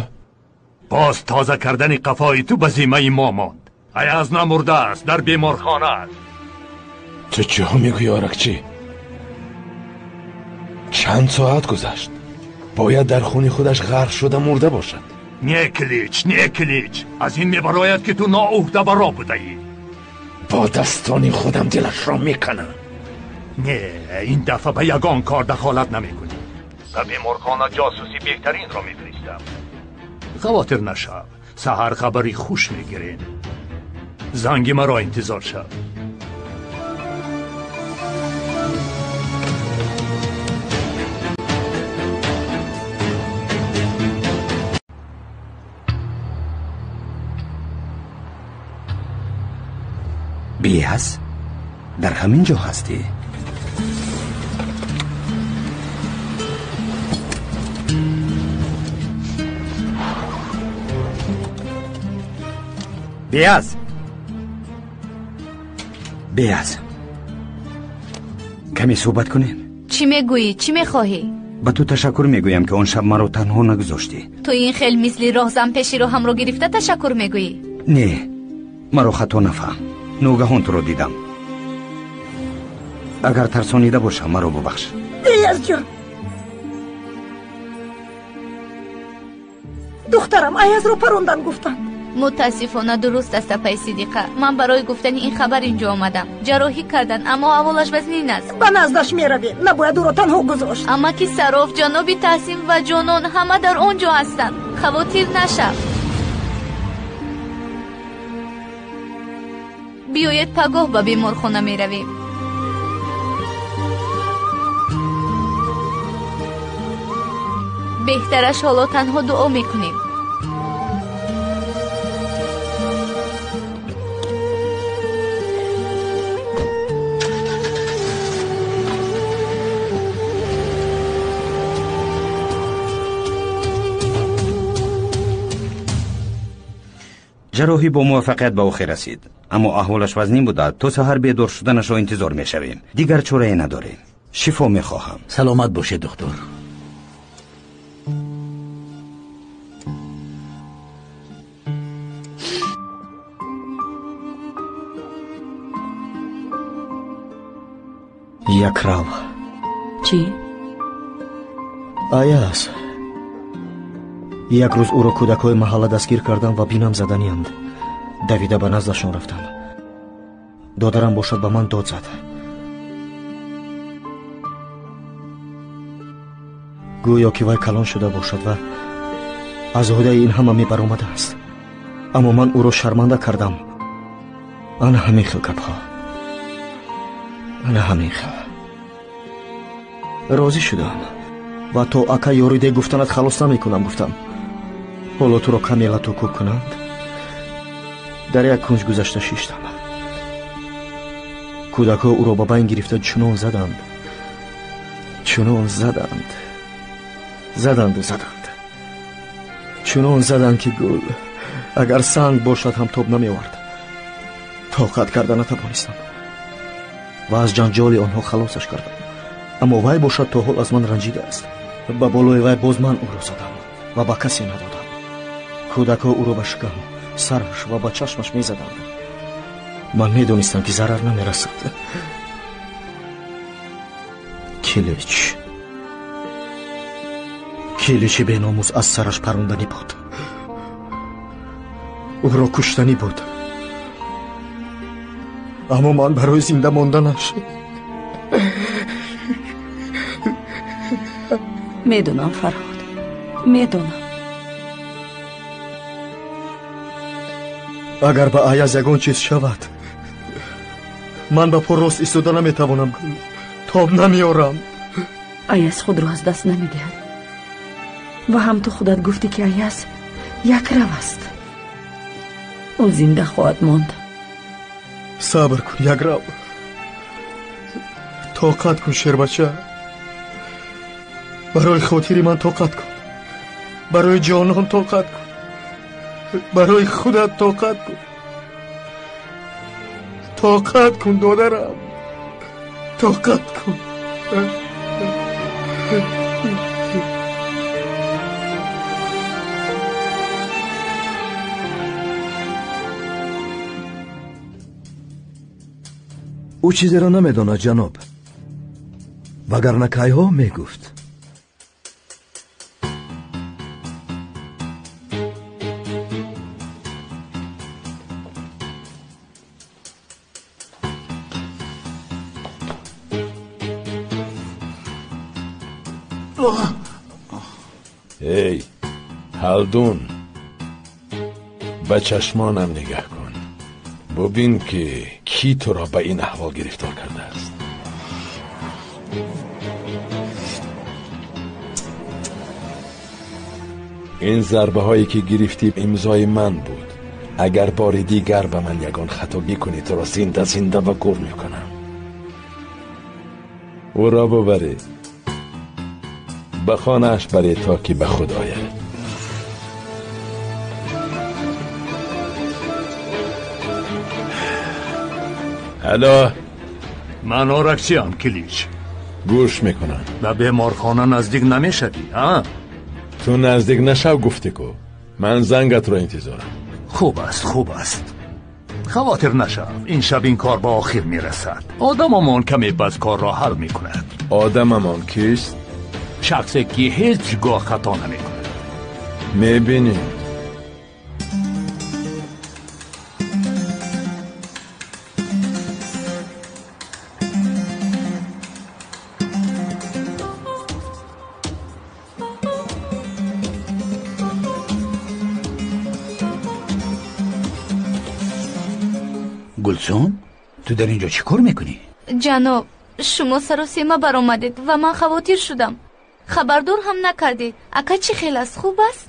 Боз тоза кардани қафои ту ба зиммаи мо монд. Аяз намурдааст, дар беморхона аст. Ту чиҳо мегӯӣ, Оракчӣ? Чанд соат гузашт. Бояд дар хуни худаш ғарқ шуда мурда бошад. Не, Килич, не, Килич. Аз ин мебарояд, ки ту ноуҳдабаро будаӣ. Бо дастони худам дилашро меканам. Не, ин дафъа ба ягон кор дахолат намекунӣ. Ба беморхона ҷосуси беҳтаринро мефиристам. Хавотир нашав, саҳар хабари хуш мегирем. Занги маро интизор шав. Биаз, дар ҳамин ҷо ҳастӣ? Биаз, Биаз, каме суҳбат кунем. Чӣ мегӯӣ? Чӣ мехоҳӣ? Ба ту ташаккур мегӯям, ки он шаб маро танҳо нагузоштӣ. Ту ин хел мисли роҳзан пеши роҳамро гирифта ташаккур мегӯӣ? Не, маро хато нафаҳм. Ногаҳон туро дидам. Агар тарсонида бошам, маро бубахш. Биаз ҷон, духтарам Аязро парондан гуфтанд. Мутаассифона дуруст аст, апаи Сидиқа. Ман барои гуфтани ин хабар инҷо омадам. Ҷарроҳӣ кардан, аммо аҳволаш вазнин аст. Ба наздаш меравем. Набояд ӯро танҳо гузошт. Амаки Сароф, ҷаноби Таҳсин ва Ҷонон ҳама дар он ҷо ҳастанд. Хавотир нашав. Биёед пагоҳ ба беморхона меравем. Беҳтараш ҳоло танҳо дуо мекунем. Ҷарроҳӣ бо муваффақият ба охир расид, аммо аҳволаш вазнин буда. То саҳар бедор шуданашро интизор мешавем. Дигар чорае надорем. Шифо мехоҳам. Саломат бошед, духтур. Якрав. Чӣ? Аяз. Як рӯз ӯро кӯдакҳои маҳалла дастгир кардам ва бинам заданианд. Давида ба наздашон рафтам. Додарам бошад ба ман дод зад. Гӯё ки вай калон шуда бошад ва аз ӯҳдаи ин ҳама мебаромадааст. Аммо ман ӯро шарманда кардам. Ана ҳамин хел гапҳо. Ана ҳамин хел. Розӣ шудам ва то ака ёриде гуфтанат халос намекунам гуфтам. Ҳоло туро каме лату кӯб кунанд. Дар як кунҷ гузашта шиштам. Кӯдакҳо ӯро ба байн гирифта чунон заданд, чунон заданд, заданду заданд, чунон заданд, ки гул агар санг бошад ҳам тоб намеовард. Тоқат карда натавонистам ва аз ҷанҷоли онҳо халосаш кардам. Аммо вай бошад то ҳол аз ман ранҷидааст. Ба болои вай боз ман ӯро задам ва ба касе надодам. Кӯдакҳо ӯро ба шикам, сараш ва ба чашмаш мезаданд. Ман медонистам, ки зарар намерасад. Килич, Киличи беномус аз сараш паронданӣ буд. Ӯро куштанӣ буд. Аммо ман барои зинда монданаш Медонам, Фарҳод, медонам. Агар ба Аяз ягон чиз шавад, ман ба по рост истода наметавонам, тоб намеорам. Аяз худро аз даст намедиҳад. Ва ҳам ту худат гуфтӣ, ки Аяз якрав аст. Ӯ зинда хоҳад монд. Сабр кун, якрав. Тоқат кун, шербача. Барои хотири ман тоқат кун. Барои ҷонон тоқат кун. Барои худат тоқат кун. Тоқат кун, додарам. Тоқат кун. Ӯ чизеро намедонад, ҷаноб. Вагарна кайҳо мегуфт. Эй, Ҳалдун, ба чашмонам нигаҳ кун. Бубин, ки кӣ туро ба ин аҳвол гирифтор кардааст. Ин зарбаҳое ки гирифтӣ имзои ман буд. Агар бори дигар ба ман ягон хатогӣ кунӣ, туро зинда зинда ба гур мекунам. Ӯро бубаред, ба хонааш баред, то ки ба худ ояд. Алло, ман оракчиам, Килич. Гӯш мекунам. Ба беморхона наздик намешавӣ, а? Ту наздик нашав, гуфтӣ ку. Ман зангатро интизорам. Хуб аст, хуб аст. Хавотир нашав, ин шаб ин кор ба охир мерасад. Одамамон каме баъд корро ҳал мекунад. Одамамон кист? Шахсе ки ҳеҷ гоҳ хато намекунад. Мебинем. Гулсум, ту дар ин ҷо чӣ кор мекунӣ? Ҷаноб, шумо саросема баромадед ва ман хавотир шудам. Хабардор ҳам накардед. Ака чӣ хел аст? Хуб аст?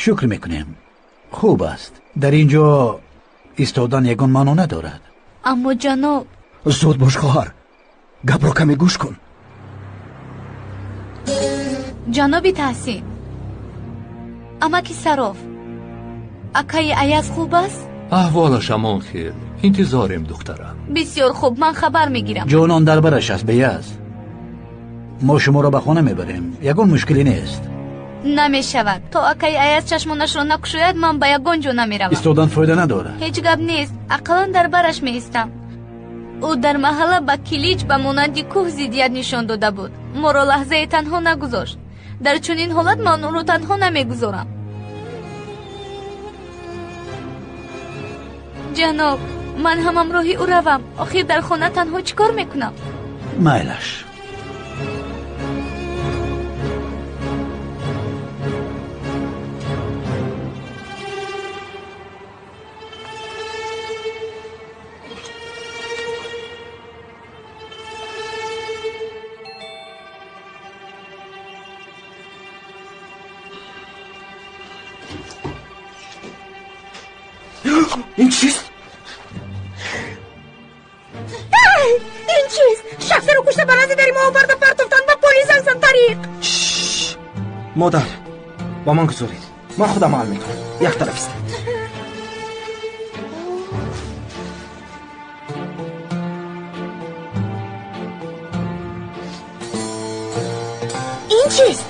Шукр мекунем, хуб аст. Дар ин ҷо истодан ягон маъно надорад. Аммо ҷаноб... Зуд бош, хоҳар, гапро каме гӯш кун. Ҷаноби Таҳсин, амаки Сароф, акаи Аяз хуб аст? Аҳволаш ҳамон хел. Интизорем, духтарам. Бисёр хуб, ман хабар мегирам. Ҷонон дар бараш аст, Беяз. Мо шуморо ба хона мебарем, ягон мушкиле нест. Намешавад. То акаи Аяз чашмонашро накушояд, ман ба ягон ҷо намеравам. Истодан фоида надорад. Ҳеҷ гап нест, ақаллан дар бараш меистам. Ӯ дар маҳалла ба Килич ба монанди кӯҳ зиддият нишон дода буд. Моро лаҳзае танҳо нагузошт. Дар чунин ҳолат ман ӯро танҳо намегузорам. Ҷаноб, ман ҳам ҳамроҳи ӯ равам. Охир дар хона танҳо чӣ кор мекунам? Майлаш. Ин чист? Ин чист? Шахсеро кушта ба назди дари мо оварда партофтанд, ба полис занг зад тариқ. Модар, ба ман гузоред, ман худам ҳал мекунам. Як тараф истед. Ин чист?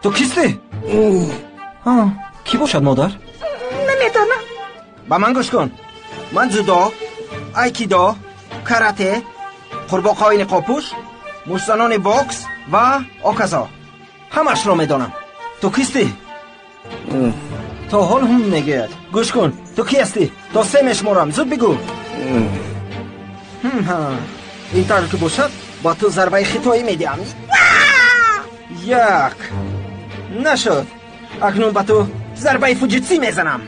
Ту кистӣ? Кӣ бошад, модар? Намедонам. Ба ман гӯш кун. Ман ҷудо, айкидо, карате, қурбоқаҳои ниқобпӯш, муштзанони бокс ва оказо ҳамашро медонам. Ту кистӣ? То ҳол ҳум мегӯяд. Гӯш кун, ту кӣ ҳастӣ? То се мешуморам, зуд бигӯ. Ин тавр ки бошад, ба ту зарбаи хитоӣ медиҳам. Як. Нашуд. Акнун ба ту зарбаи фуҷитсӣ мезанам.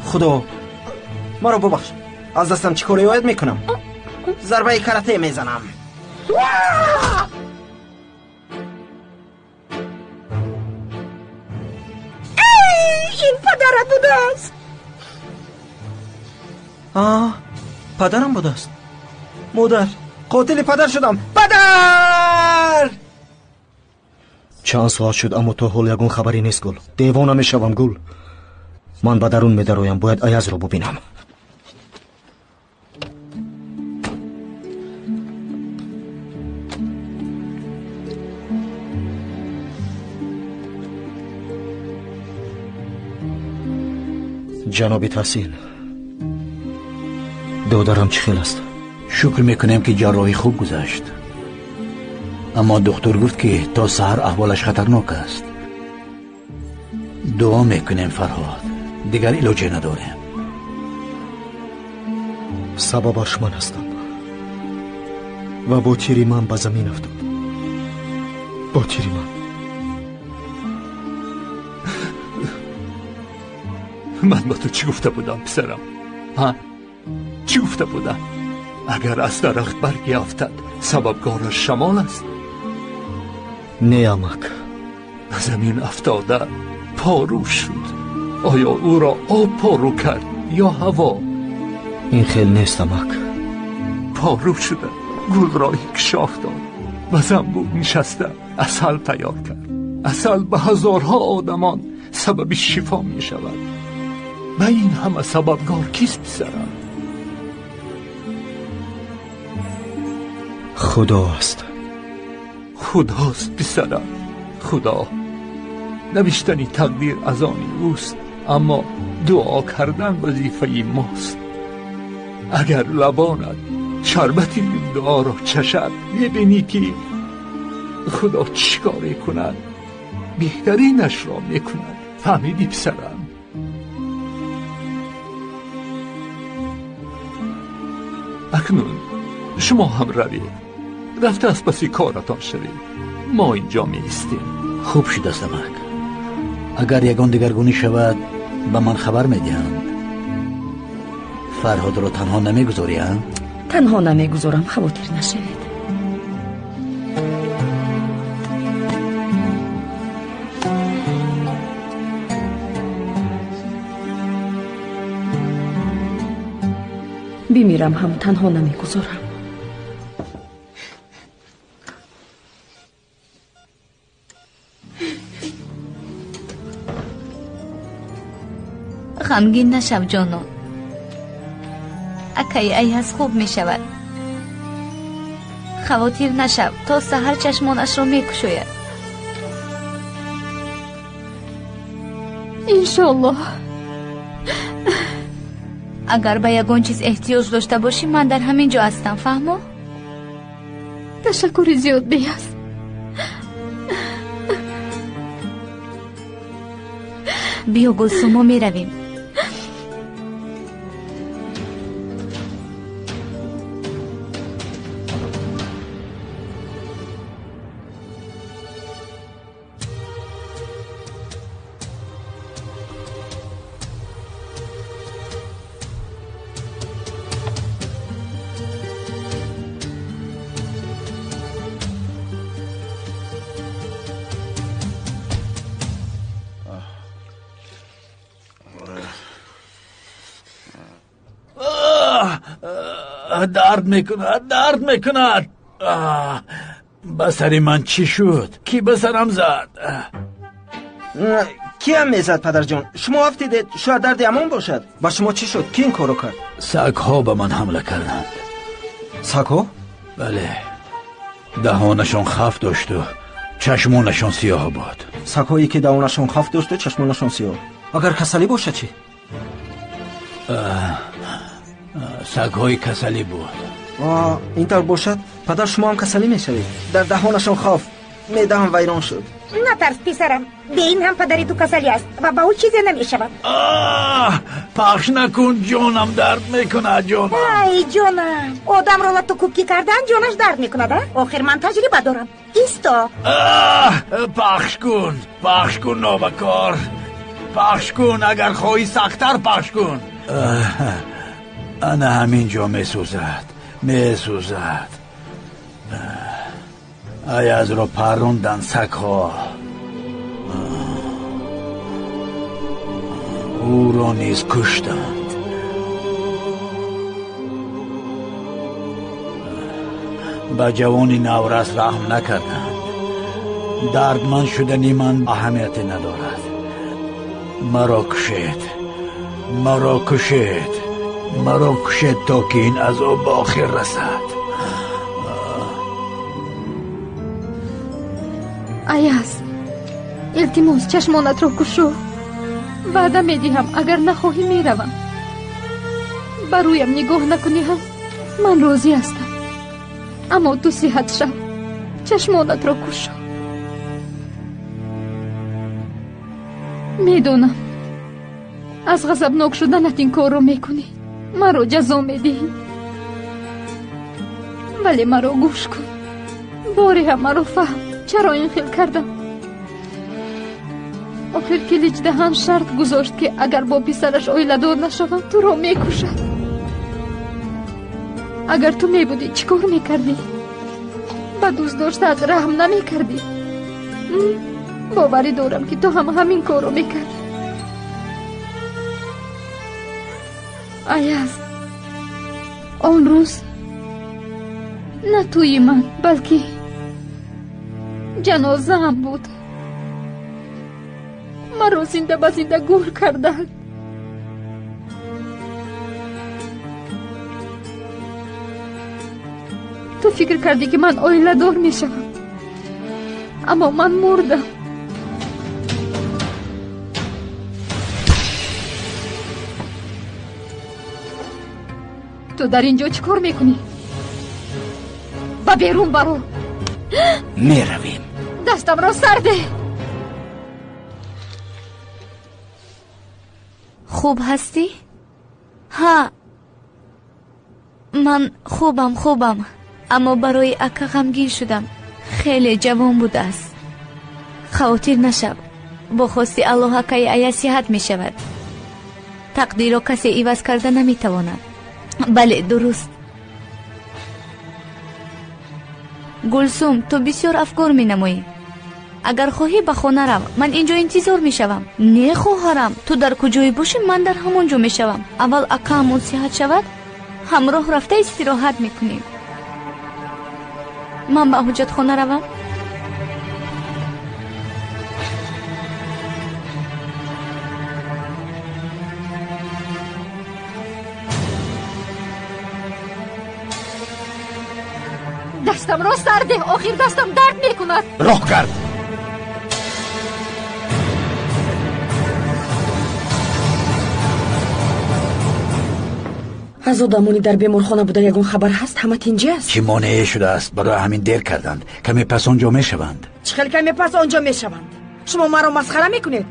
Худо, маро бубахш. Аз дастам чӣ коре ояд мекунам? Зарбаи карате мезанам. Ин падарат будааст. Падарам будааст. Модар, қотили падар шудам. Падар! Чанд соат шуд, аммо то ҳол ягон хабаре нест, Гул. Девона мешавам, Гул. Ман ба дарун медароям, бояд Аязро бубинам. Ҷаноби Таҳсин, додарам чӣ хел аст? Шукр мекунем, ки ҷарроҳӣ хуб гузашт. Аммо духтур гуфт, ки то саҳар аҳволаш хатарнок аст. Дуо мекунем, Фарҳод. Дигар илоҷе надорем. Сабабаш ман ҳастам ва бо тири ман ба замин афтод. Бо тири ман. Ман ба ту чӣ гуфта будам, писарам? Ҳа? Чӣ гуфта будам? Агар аз дарахт барге афтад, сабабгораш шамол аст? Не, амак. Ба замин афтода порӯ шуд. Оё ӯро об порӯ кард ё ҳаво? Ин хел нест, амак. Порӯ шуда гулро инкишоф дод. Ба занбур нишаста асал тайёр кард. Асал ба ҳазорҳо одамон сабаби шифо мешавад. Ба ин ҳама сабабгор кист, писарам? Худо аст. Худост, писарам, Худо. Навиштани тақдир аз они ӯст, аммо дуо кардан вазифаи мост. Агар лабонат шарбати ин дуоро чашад, мебинӣ, ки Худо чӣ коре кунад. Беҳтаринашро мекунад. Фаҳмидӣ, писарам? Акнун шумо ҳам равед. Рафта аз паси коратон шавед. Мо инҷо меистем. Хуб шудааст, амак. Агар ягон дигаргунӣ шавад, ба ман хабар медиҳанд. Фарҳодро танҳо намегузорӣ, а? Танҳо намегузорам, хавотир нашавед. Бимирам ҳам танҳо намегузорам. Ғамгин нашав, ҷонон. Акаи Аяз хуб мешавад. Хавотир нашав, то саҳар чашмонашро мекушояд. Иншоллоҳ. Агар ба ягон чиз эҳтиёҷ дошта бошӣ, ман дар ҳамин ҷо ҳастам, фаҳмо? Ташаккури зиёд, Беяз. Биё, Гулсум, мо меравем. Дард мекунад, дард мекунад. Ба сари ман чӣ шуд? Кӣ ба сарам зад? Киам мезад, падарҷон? Шумо афтидед, шояд дарди ҳамон бошад. Ба шумо чӣ шуд? Кӣ ин корро кард? Сагҳо ба ман ҳамла карданд. Сагҳо? Бале. Даҳонашон хаф дошту чашмонашон сиёҳ буд. Сагҳое ки даҳонашон хаф дошту чашмонашон сиёҳ. Агар касалӣ бошад чӣ? Сагҳои касалӣ буд. Ин тавр бошад, падар, шумо ҳам касалӣ мешавед. Дар даҳонашон хаф, меъдаам вайрон шуд. Натарс, писарам. Бе ин ҳам падари ту касалӣ аст ва ба ӯ чизе намешавад. Пахш накун, ҷонам дард мекунад, ҷонам. Ай, ҷонам, одамро лату кӯбкӣ кардан ҷонаш дард мекунад, а? Охир ман таҷриба дорам. Исто. Пахш кун, пахш кун, нобакор. Пахш кун, агар хоҳӣ сахттар пахш кун. Ана ҳамин ҷо месӯзад, месӯзад. Аязро паррондан сагҳо. Ӯро низ куштанд. Ба ҷавони наврас раҳм накарданд. Дардманд шудани ман аҳамияте надорад. Маро кушед, маро кушед, маро кушед, то ки ин азоб ба охир расад. Аяз, илтимос, чашмонатро кушо. Ваъда медиҳам, агар нахоҳӣ меравам. Ба рӯям нигоҳ накунӣ ҳам ман розӣ ҳастам. Аммо ту сиҳат шав, чашмонатро кушо. Медонам, аз ғазабнок шуданат ин корро мекунӣ, маро ҷазо медиҳӣ. Вале маро гӯш кун, боре ҳам маро фаҳм. Чаро ин хел кардам? Охир Киличдаҳан шарт гузошт, ки агар бо писараш оиладор нашавам, туро мекушад. Агар ту мебудӣ, чӣ кор мекардӣ? Ба дӯст доштаат раҳм намекардӣ? Боварӣ дорам, ки ту ҳам ҳамин корро мекардӣ. Аяз, он рӯз на тӯи ман, балки ҷанозаам буд. Маро зинда ба зинда гӯр карданд. Ту фикр кардӣ, ки ман оиладор мешавам, аммо ман мурдам. Ту дар ин ҷо чӣ кор мекунӣ? Ба берун баро. Меравем. Дастамро сар деҳ. Хуб ҳастӣ? Ҳа, ман хубам, хубам, аммо барои ака ғамгин шудам. Хеле ҷавон будааст. Хавотир нашав, бо хости Аллоҳ акаи Аяз сиҳат мешавад. Тақдирро касе иваз карда наметавонад. Бале, дуруст. Гулсум, ту бисёр афкор менамоӣ. Агар хоҳӣ ба хона рав, ман ин ҷо интизор мешавам. Не, хоҳарам, ту дар куҷое бошӣ, ман дар ҳамон ҷо мешавам. Аввал акаамон сиҳат шавад, ҳамроҳ рафта истироҳат мекунем. Ман ба ҳуҷҷатхона равам? Дастамро сар деҳ, охир дастам дард мекунад. Роҳ кард. Аз одамони дар беморхона буда ягон хабар ҳаст? Ҳама тинҷӣ аст? Чӣ монеае шудааст? Барои ҳамин дер карданд. Каме пас он ҷо мешаванд. Чӣ хел каме пас он ҷо мешаванд? Шумо маро масхара мекунед?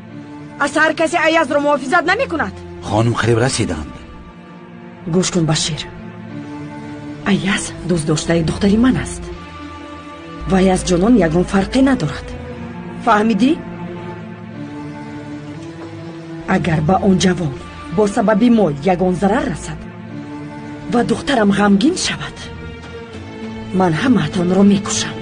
Аз ҳар касе Аязро муҳофизат намекунад? Хонум қариб расиданд. Гӯш кун, Башир, Аяз дӯстдоштаи духтари ман аст. Вай аз ҷонон ягон фарқе надорад. Фаҳмидӣ? Агар ба он ҷавон бо сабаби мо ягон зарар расад ва духтарам ғамгин шавад, ман ҳамаатонро мекушам.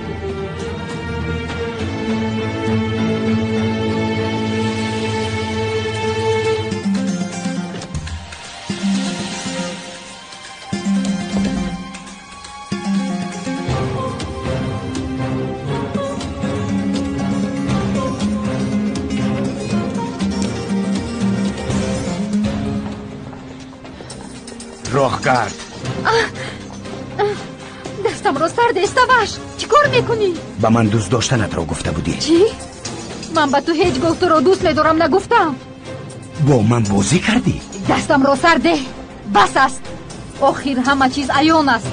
Роҳ кард. Дастамро сар деҳ, Саваш. Чӣ кор мекунӣ? Ба ман дӯст доштанатро гуфта будӣ. Чӣ? Ман ба ту ҳеҷ гоҳ туро дӯст медорам нагуфтам. Бо ман бозӣ кардӣ? Дастамро сар деҳ, бас аст. Охир ҳама чиз аён аст.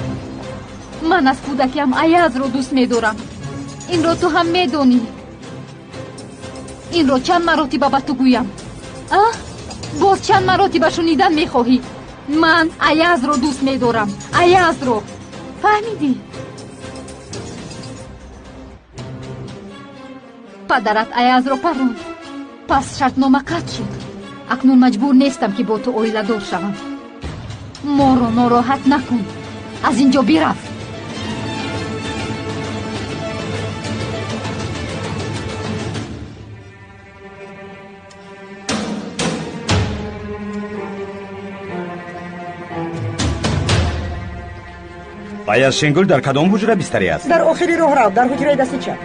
Ман аз кӯдакиам Аязро дӯст медорам. Инро ту ҳам медонӣ. Инро чанд маротиба ба ту гӯям? А? Боз чанд маротиба шунидан мехоҳӣ? Ман Аязро дӯст медорам. Аязро. Фаҳмидӣ? Падарат Аязро парронд. Пас шартнома қатъ шуд. Акнун маҷбур нестам, ки бо ту оиладор шавам. Моро нороҳат накун. Аз ин ҷо бирав. Аяз Шенгул дар кадом ҳуҷра бистарӣ аст? Дар охири роҳрав, дар ҳуҷраи дасти чап.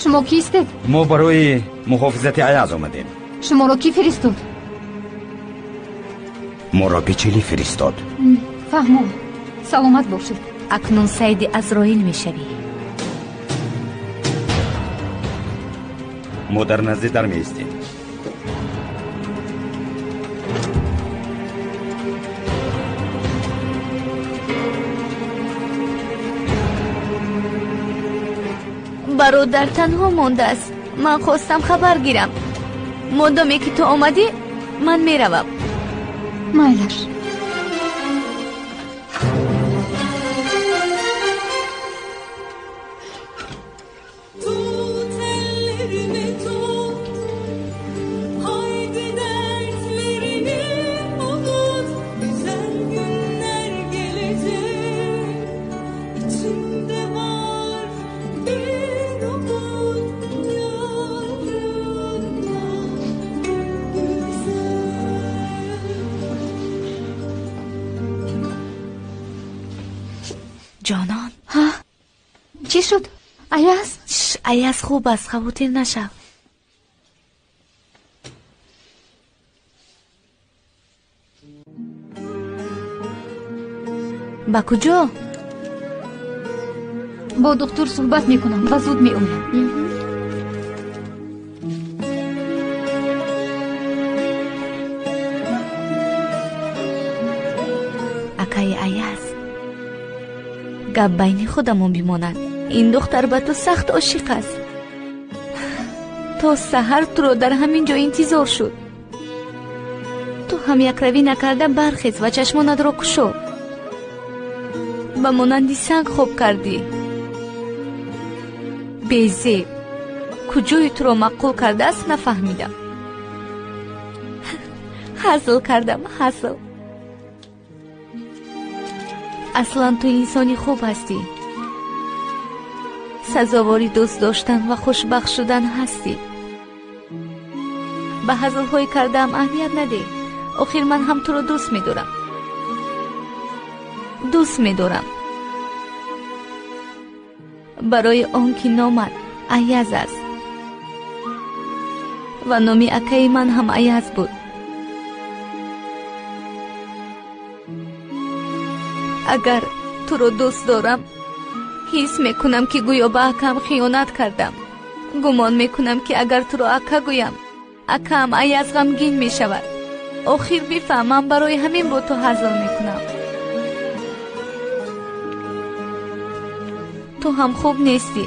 Шумо кистед? Мо барои муҳофизати Аяз омадем. Шуморо кӣ фиристод? Моро Бечели фиристод. Фаҳмом. Саломат бошед. Акнун сайди Азроил мешавӣ. Мо дар назди дар меистем. Бародар танҳо мондааст. Ман хостам хабар гирам. Модоме ки ту омадӣ, ман меравам. Майлаш. Ҷонон. Ҳа? Чӣ шуд? Аяз? Аяз хуб аст, хавотир нашав. Ба куҷо? Бо духтур суҳбат мекунам ва зуд меоям. Акаи Аяз, гап байни худамон бимонад. Ин духтар ба ту сахт ошиқ аст. То саҳар туро дар ҳамин ҷо интизор шуд. Ту ҳам якравӣ накарда бархез ва чашмонатро кушо. Ба монанди санг хоб кардӣ. Безеб, куҷои туро маъқул кардааст нафаҳмидам. Ҳазл кардам, ҳазл. Аслан ту инсони хуб ҳастӣ. Сазовори дӯст доштан ва хушбахт шудан ҳастӣ. Ба ҳазлҳои кардаам аҳамият надеҳ. Охир ман ҳам туро дӯст медорам. Дӯст медорам. Барои он ки номат Аяз аст ва номи акаи ман ҳам Аяз буд. Агар туро дӯст дорам, ҳис мекунам, ки гӯё ба акам хиёнат кардам. Гумон мекунам, ки агар туро ака гӯям, акам Аяз ғамгин мешавад. Охир бифаҳм, ман барои ҳамин бо ту ҳазл мекунам. Ту ҳам хуб нестӣ.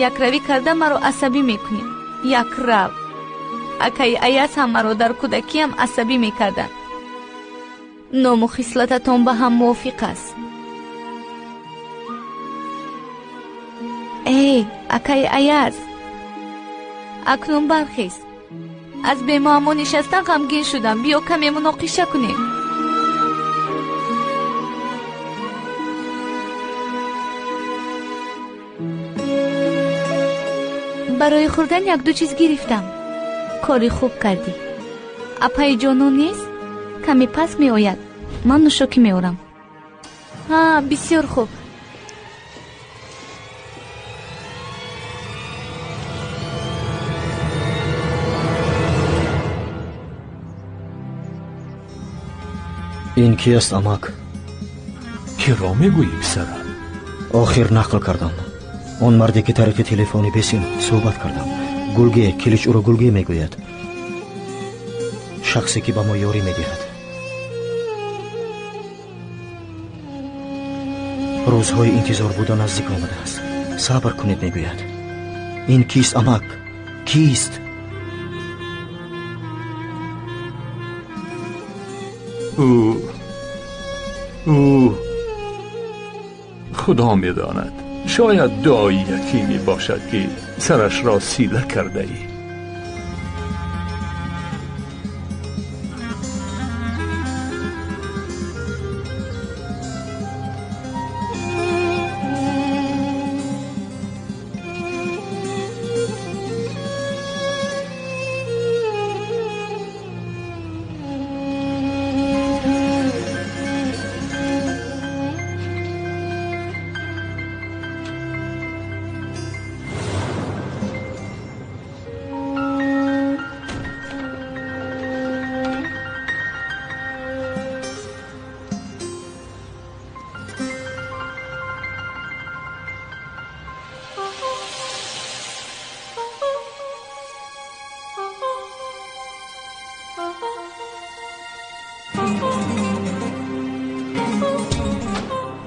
Якравӣ карда маро асабӣ мекунӣ. Якрав. Акаи Аяз ҳам маро дар кӯдакиам асабӣ мекарданд. Ному хислататон ба ҳам мувофиқ аст. Эй, акаи Аяз, акнун бархез. Аз бемуаммо нишастан ғамгин шудам. Биё каме муноқиша кунем. Барои хӯрдан якду чиз гирифтам. Кори хуб кардӣ. Апаи ҷонон нест? Каме пас меояд. Ман нӯшокӣ меорам. Ҳа, бисёр хуб. Ин ки аст, амак? Киро мегӯӣ, писарам? Охир нақл кардам. Он марде ки тариқи телефони бесим суҳбат кардам, Гулге, Килич ӯро Гулге мегӯяд, шахсе ки ба мо ёрӣ медиҳад. Рӯзҳои интизор буда наздик омадааст. Сабр кунед, мегӯяд. Ин кист, амак? Кист? Ӯ худо медонад, шояд дуои ятиме бошад, ки сарашро сила кардаӣ.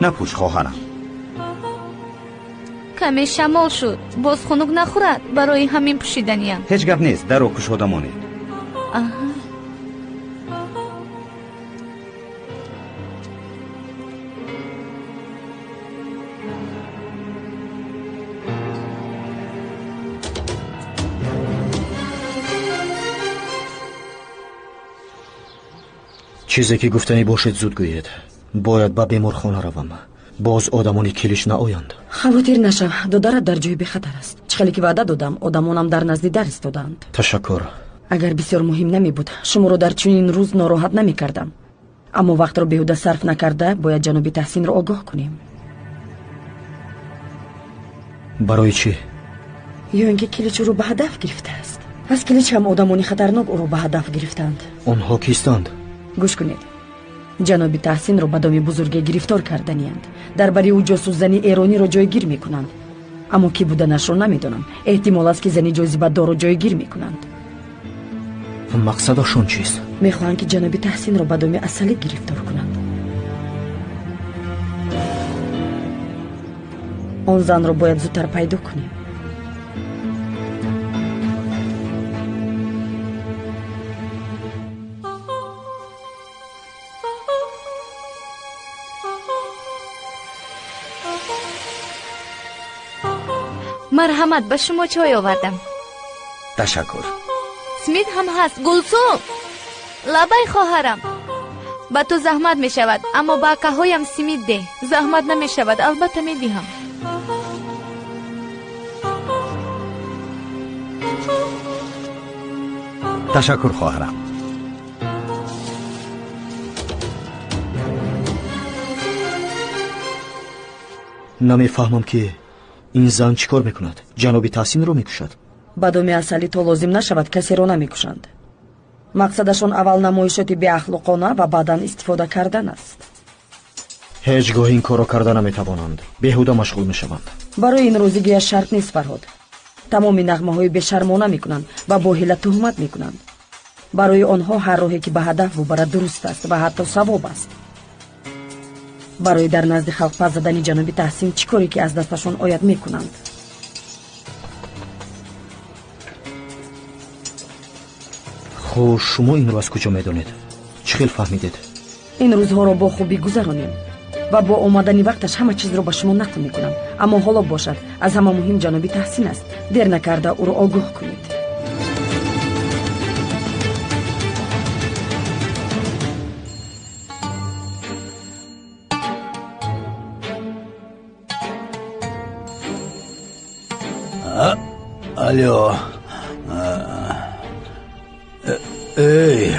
Напӯш, хоҳарам. Каме шамол шуд, боз хунук нахӯрад, барои ҳамин пӯшиданиям. Ҳеҷ гап нест, дарро кушода монед. Аҳа. Чизе ки гуфтанӣ бошед, зуд гӯед. Бояд ба беморхона равам. Боз одамони Килич наоянд. Хавотир нашав, додарат дар ҷои бехатар аст. Чӣ хеле ки ваъда додам, одамонам дар назди дар истодаанд. Ташаккур. Агар бисёр муҳим намебуд, шуморо дар чунин рӯз нороҳат намекардам. Аммо вақтро беҳуда сарф накарда, бояд ҷаноби Таҳсинро огоҳ кунем. Барои чӣ? Ё ин ки Килич ӯро ба ҳадаф гирифтааст. Аз Килич ҳам одамони хатарнок ӯро ба ҳадаф гирифтаанд. Онҳо кистанд? Гӯш кунед. Ҷаноби Таҳсинро ба доми бузурге гирифтор карданиянд. Дар бари ӯ ҷосус зани эрониро ҷойгир мекунанд. Аммо кӣ буданашро намедонам. Эҳтимол аст, ки зани ҷозибадорро ҷойгир мекунанд. Мақсадашон чист? Мехоҳанд, ки ҷаноби Таҳсинро ба доми асалӣ гирифтор кунанд. Он занро бояд зудтар пайдо кунем. Марҳамат, ба шумо чой овардам. Ташаккур. Смит ҳам ҳаст. Гулсум, лабай хоҳарам, ба ту заҳмат мешавад, аммо ба акаҳоям симит деҳ. Заҳмат намешавад, албатта медиҳам. Ташаккур, хоҳарам. Намефаҳмам, ки ин зан чӣ кор мекунад? Ҷаноби Таҳсинро мекушад? Ба доми асалӣ то лозим нашавад, касеро намекушанд. Мақсадашон аввал намоишоти беахлоқона ва баъдан истифода кардан аст. Ҳеҷ гоҳ ин корро карда наметавонанд. Беҳуда машғул мешаванд. Барои ин розигияш шарт нест, Фарҳод. Тамоми нағмаҳои бешармона мекунанд ва бо ҳила туҳмат мекунанд. Барои онҳо ҳар роҳе ки ба ҳадаф бубарад дуруст аст ва ҳатто савоб аст. Барои дар назди халқ пас задани ҷаноби Таҳсин чӣ коре ки аз дасташон ояд мекунанд. Хуш, шумо инро аз куҷо медонед? Чӣ хел фаҳмидед? Ин рӯзҳоро бо хубӣ гузаронем ва бо омадани вақташ ҳама чизро ба шумо нақл мекунам. Аммо ҳоло бошад, аз ҳама муҳим ҷаноби Таҳсин аст. Дер накарда ӯро огоҳ кунед. Алло. Эй.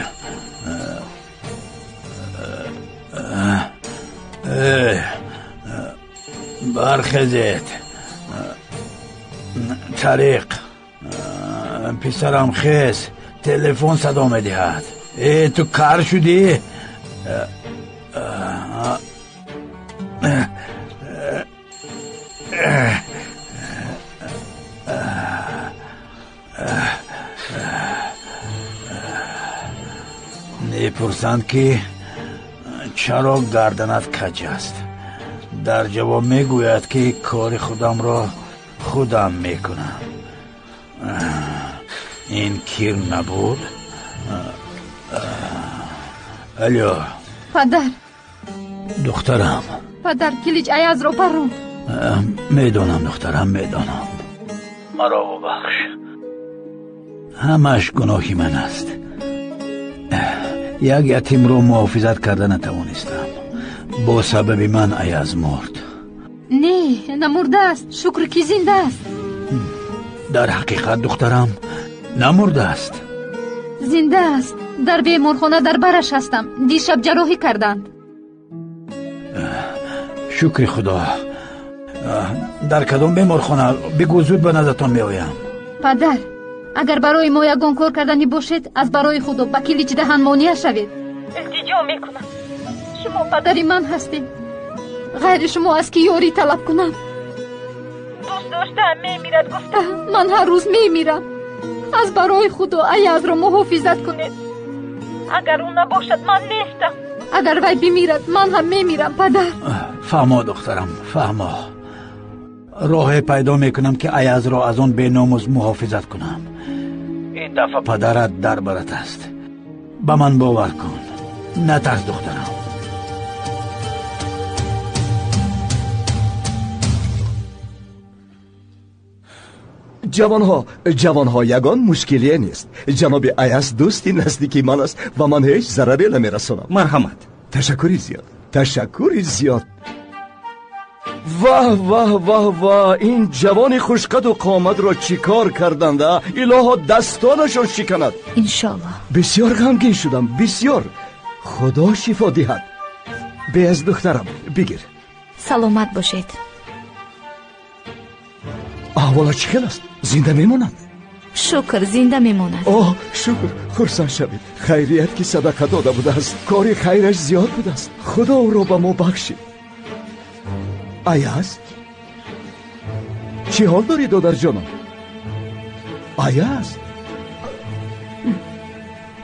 Эй. Бархезед. Тариқ. Писарам, хез. Телефон садо медиҳад. Э, ту кар шудӣ? Мепурсанд, ки чаро гарданат каҷ аст. Дар ҷавоб мегӯяд, ки кори худамро худам мекунам. Ин кир набуд? Алё. Падар. Духтарам. Падар, Килич Аязро парронд. Медонам, духтарам, медонам. Маро бубахш. Ҳамаш гуноҳи ман аст. Як ятимро муҳофизат карда натавонистам. Бо сабаби ман Аяз мурд. Не, намурдааст. Шукр, ки зинда аст. Дар ҳақиқат, духтарам, намурдааст. Зинда аст. Дар беморхона дар бараш ҳастам. Дишаб ҷарроҳӣ карданд. Шукри Худо. Дар кадом беморхона? Бигӯ, зуд ба наздатон меоям. Падар, агар барои мо ягон кор карданӣ бошед, аз барои Худо ба Килич даҳан монеа шавед. Илтиҷо мекунам. Шумо падари ман ҳастед. Ғайри шумо аз кӣ ёрӣ талаб кунам? Дӯст доштаам мемирад гуфта. Ман ҳар рӯз мемирам. Аз барои Худо Аязро муҳофизат кунед. Агар ӯ набошад, ман нестам. Агар вай бимирад, ман ҳам мемирам, падар. Фаҳмо, духтарам, фаҳмо. Роҳе пайдо мекунам, ки Аязро аз он беномус муҳофизат кунам. Ин дафъа падарат дар барат аст. Ба ман бовар кун. Натарс, духтарам. Ҷавонҳо, ҷавонҳо, ягон мушкилие нест. Ҷаноби Аяз дӯсти наздики ман аст ва ман ҳеҷ зараре намерасонам. Марҳамат. Ташаккури зиёд, ташаккури зиёд. Ваҳ, ваҳ, ваҳ, ваҳ, ин ҷавони хушқаду қоматро чӣ кор карданд, а? Илоҳо дастонашро шиканад. Иншоаллоҳ. Бисёр ғамгин шудам, бисёр. Худо шифо диҳад. Беаз, духтарам, бигир. Саломат бошед. Аҳволаш чӣ хел аст? Зинда мемонад? Шукр, зинда мемонад. Оҳ, шукр, хурсанд шавед. Хайрият, ки садақа дода будааст. Кори хайраш зиёд будааст. Худо ӯро ба мо бахшид. Аяз, чӣ ҳол дорӣ, додарҷонам? Аяз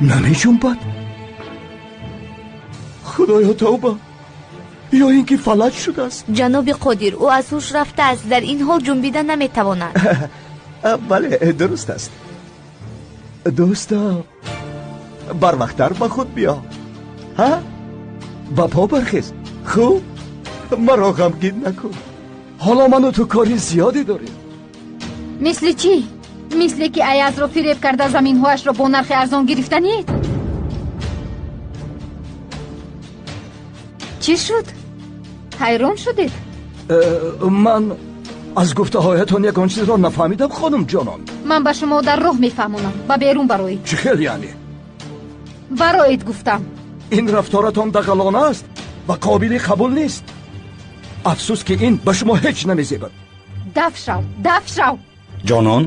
намеҷунбад. Худоё, тавба! Ё ин ки фалаҷ шудааст? Ҷаноби Қодир, ӯ аз ҳуш рафтааст. Дар ин ҳол ҷунбида наметавонад. Бале, дуруст аст. Дӯстам, барвақттар ба худ биё. Ҳа, ба по бархез. Хуб, маро ғамгин накун. Ҳоло ману ту кори зиёде дорем. Мисли чӣ? Мисле ки Аязро фиреб карда заминҳояшро бо нархи арзон гирифтанед? Чӣ шуд? Ҳайрон шудед? Ман аз гуфтаҳоятон ягон чизро нафаҳмидам, хонум ҷонон. Ман ба шумо дар роҳ мефаҳмонам. Ба берун бароед. Чӣ хел яъне? Бароед, гуфтам. Ин рафторатон дағалона аст ва қобили қабул нест. Афсӯс, ки ин ба шумо ҳеҷ намезебад. Даф шав, даф шав. Ҷонон,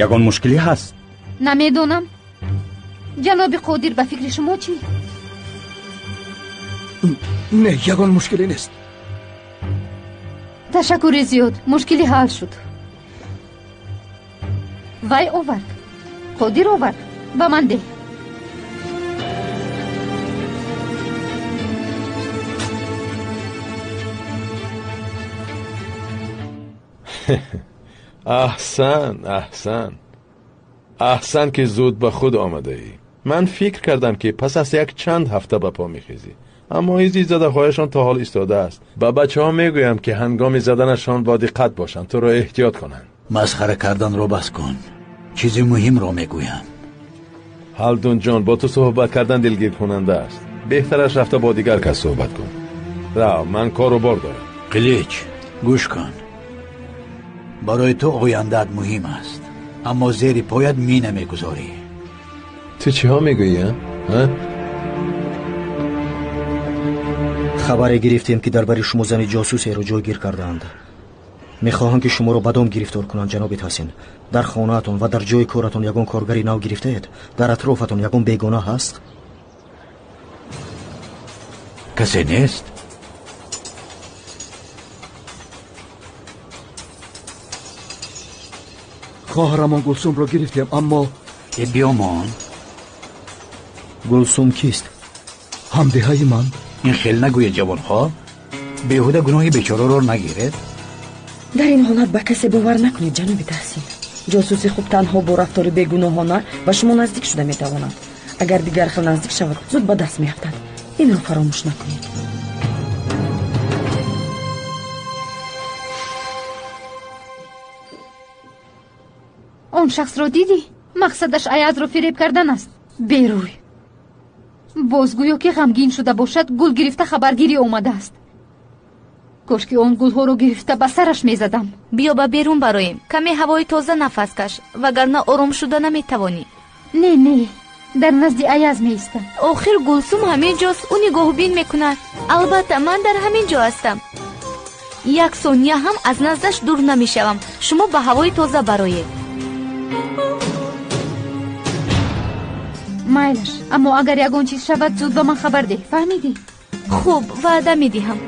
ягон мушкилӣ ҳаст? Намедонам. Ҷаноби Қодир, ба фикри шумо чӣ? Не, ягон мушкилӣ нест. Ташаккури зиёд, мушкилӣ ҳал шуд. Вай овард, Қодир овард, ба ман деҳ. Аҳсан, аҳсан, аҳсан, ки зуд ба худ омадаӣ. Ман фикр кардам, ки пас аз як чанд ҳафта ба по мехезӣ, аммо изи задаҳояшон то ҳол истодааст. Ба бачаҳо мегӯям, ки ҳангоми заданашон бо диққат бошанд, туро эҳтиёт конанд. Масхара карданро бас кун. Чизи муҳимро мегӯям. Ҳалдунҷон, бо ту суҳбат кардан дилгиркунанда аст. Беҳтараш рафта бо дигар кас суҳбат кун. Рав, ман кору бор дорам. Қилич, гӯш кун. Барои ту ояндаат муҳим аст, аммо зери поят мина мегузорӣ. Ту чиҳо мегӯӣ, а? Хабаре гирифтем, ки дар бари шумо зани ҷосусеро ҷойгир кардаанд. Мехоҳанд, ки шуморо ба дом гирифтор кунанд, ҷаноби Таҳсин. Дар хонаатон ва дар ҷои коратон ягон коргари нав гирифтаед? Дар атрофатон ягон бегона ҳаст? Касе нест? Хоҳарамон Гулсумро гирифтем, аммо биёмон. Гулсум кист? Ҳамдеҳаи ман. Ин хел нагӯед, ҷавонҳо. Беҳуда гуноҳи бечораро нагиред. Дар ин ҳолат ба касе бовар накунед, ҷаноби Таҳсин. Ҷосуси хуб танҳо бо рафтори бегуноҳона ба шумо наздик шуда метавонад. Агар дигар хел наздик шавад, зуд ба даст меафтад. Инро фаромӯш накунед. Он шахсро дидӣ? Мақсадаш Аязро фиреб кардан аст. Берӯй. Боз гӯё ки ғамгин шуда бошад, гул гирифта хабаргирӣ омадааст. Кош ки он гулҳоро гирифта ба сараш мезадам. Биё ба берун бароем. Каме ҳавои тоза нафас каш, вагарна ором шуда наметавонӣ. Не, не, дар назди Аяз меистам. Охир Гулсум ҳамин ҷост, ӯ нигоҳубин мекунад. Албатта, ман дар ҳамин ҷо ҳастам. Як сония ҳам аз наздаш дур намешавам. Шумо ба ҳавои тоза бароед. Майлаш, аммо агар ягон чиз шавад, зуд ба ман хабар деҳ, фаҳмидӣ? Хуб, ваъда медиҳам.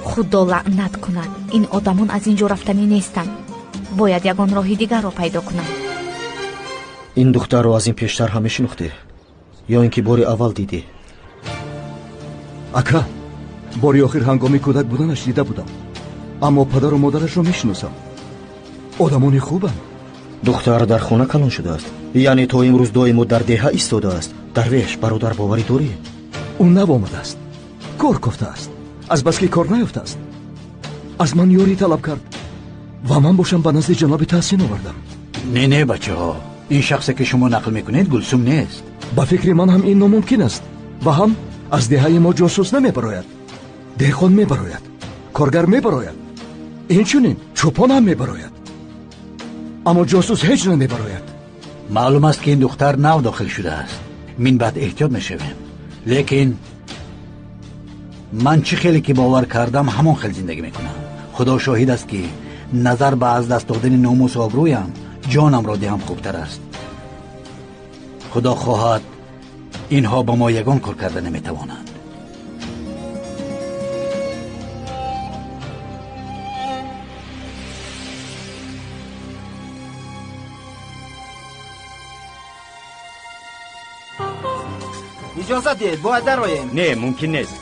Худо лаънат кунад, ин одамон аз ин ҷо рафтанӣ нестанд. Бояд ягон роҳи дигарро пайдо кунам. Ин духтарро аз ин пештар ҳам мешинохтӣ ё ин ки бори аввал дидӣ? Ака, бори охир ҳангоми кӯдак буданаш дида будам, аммо падару модарашро мешиносам. Одамони хубанд. Духтар дар хона калон шудааст, яъне то имрӯз доимо дар деҳа истодааст. Дарвеш, бародар, боварӣ дорӣ? Ӯ нав омадааст, кор кофтааст, азбаски кор наёфтааст. Аз ман ёрӣ талаб кард ва ман бошам ба назди ҷаноби Таҳсин овардам. Не, не, бачаҳо, ин шахсе ки шумо нақл мекунед Гулсум нест. Ба фикри ман ҳам ин номумкин аст ва ҳам аз деҳаи мо ҷосус намебарояд, деҳқон мебарояд, коргар мебарояд, инчунин чӯпон ҳам мебарояд, аммо ҷосус ҳеҷ намебарояд. Маълум аст ки ин духтар нав дохил шудааст. Мин баъд эҳтиёт мешавем. Лекин ман чӣ хеле ки бовар кардам, ҳамон хел зиндагӣ мекунам. Худо шоҳид аст ки назар ба аз даст додани номусу обрӯям ҷонамро диҳам хубтар аст. Худо хоҳад инҳо ба мо ягон кор карда наметавонанд. Иҷозат диҳед, бояд дароем. Не, мумкин нест.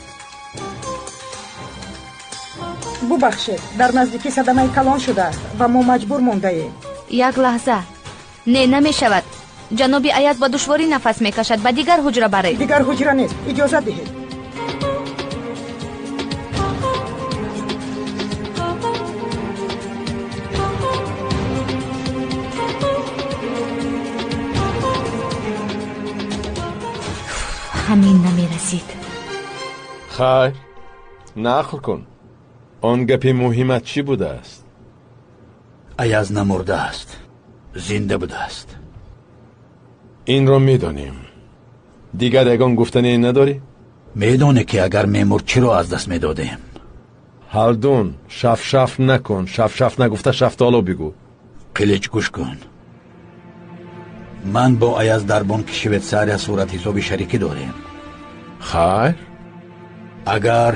Бубахшед, дар наздикӣ садамаи калон шудааст ва мо маҷбур мондаем. Як лаҳза. Не, намешавад. Ҷаноби Аяз ба душворӣ нафас мекашад. Ба дигар ҳуҷра баред. Дигар ҳуҷра нест. Иҷозат диҳед. Ҳамин намерасид. Хайр, нақл кун. Он гапи муҳимат чӣ будааст? Аяз намурдааст, зинда будааст. Инро медонем. Дигар ягон гуфтане надорӣ? Медонӣ ки агар мемурд чиро аз даст медодем? Ҳалдун, шафшаф накун, шафшаф нагуфта шафтолу бигӯ. Қилич, гӯш кун. Ман бо Аяз дар бонки Швейтсария суратҳисоби шарикӣ дорем. Хайр? Агар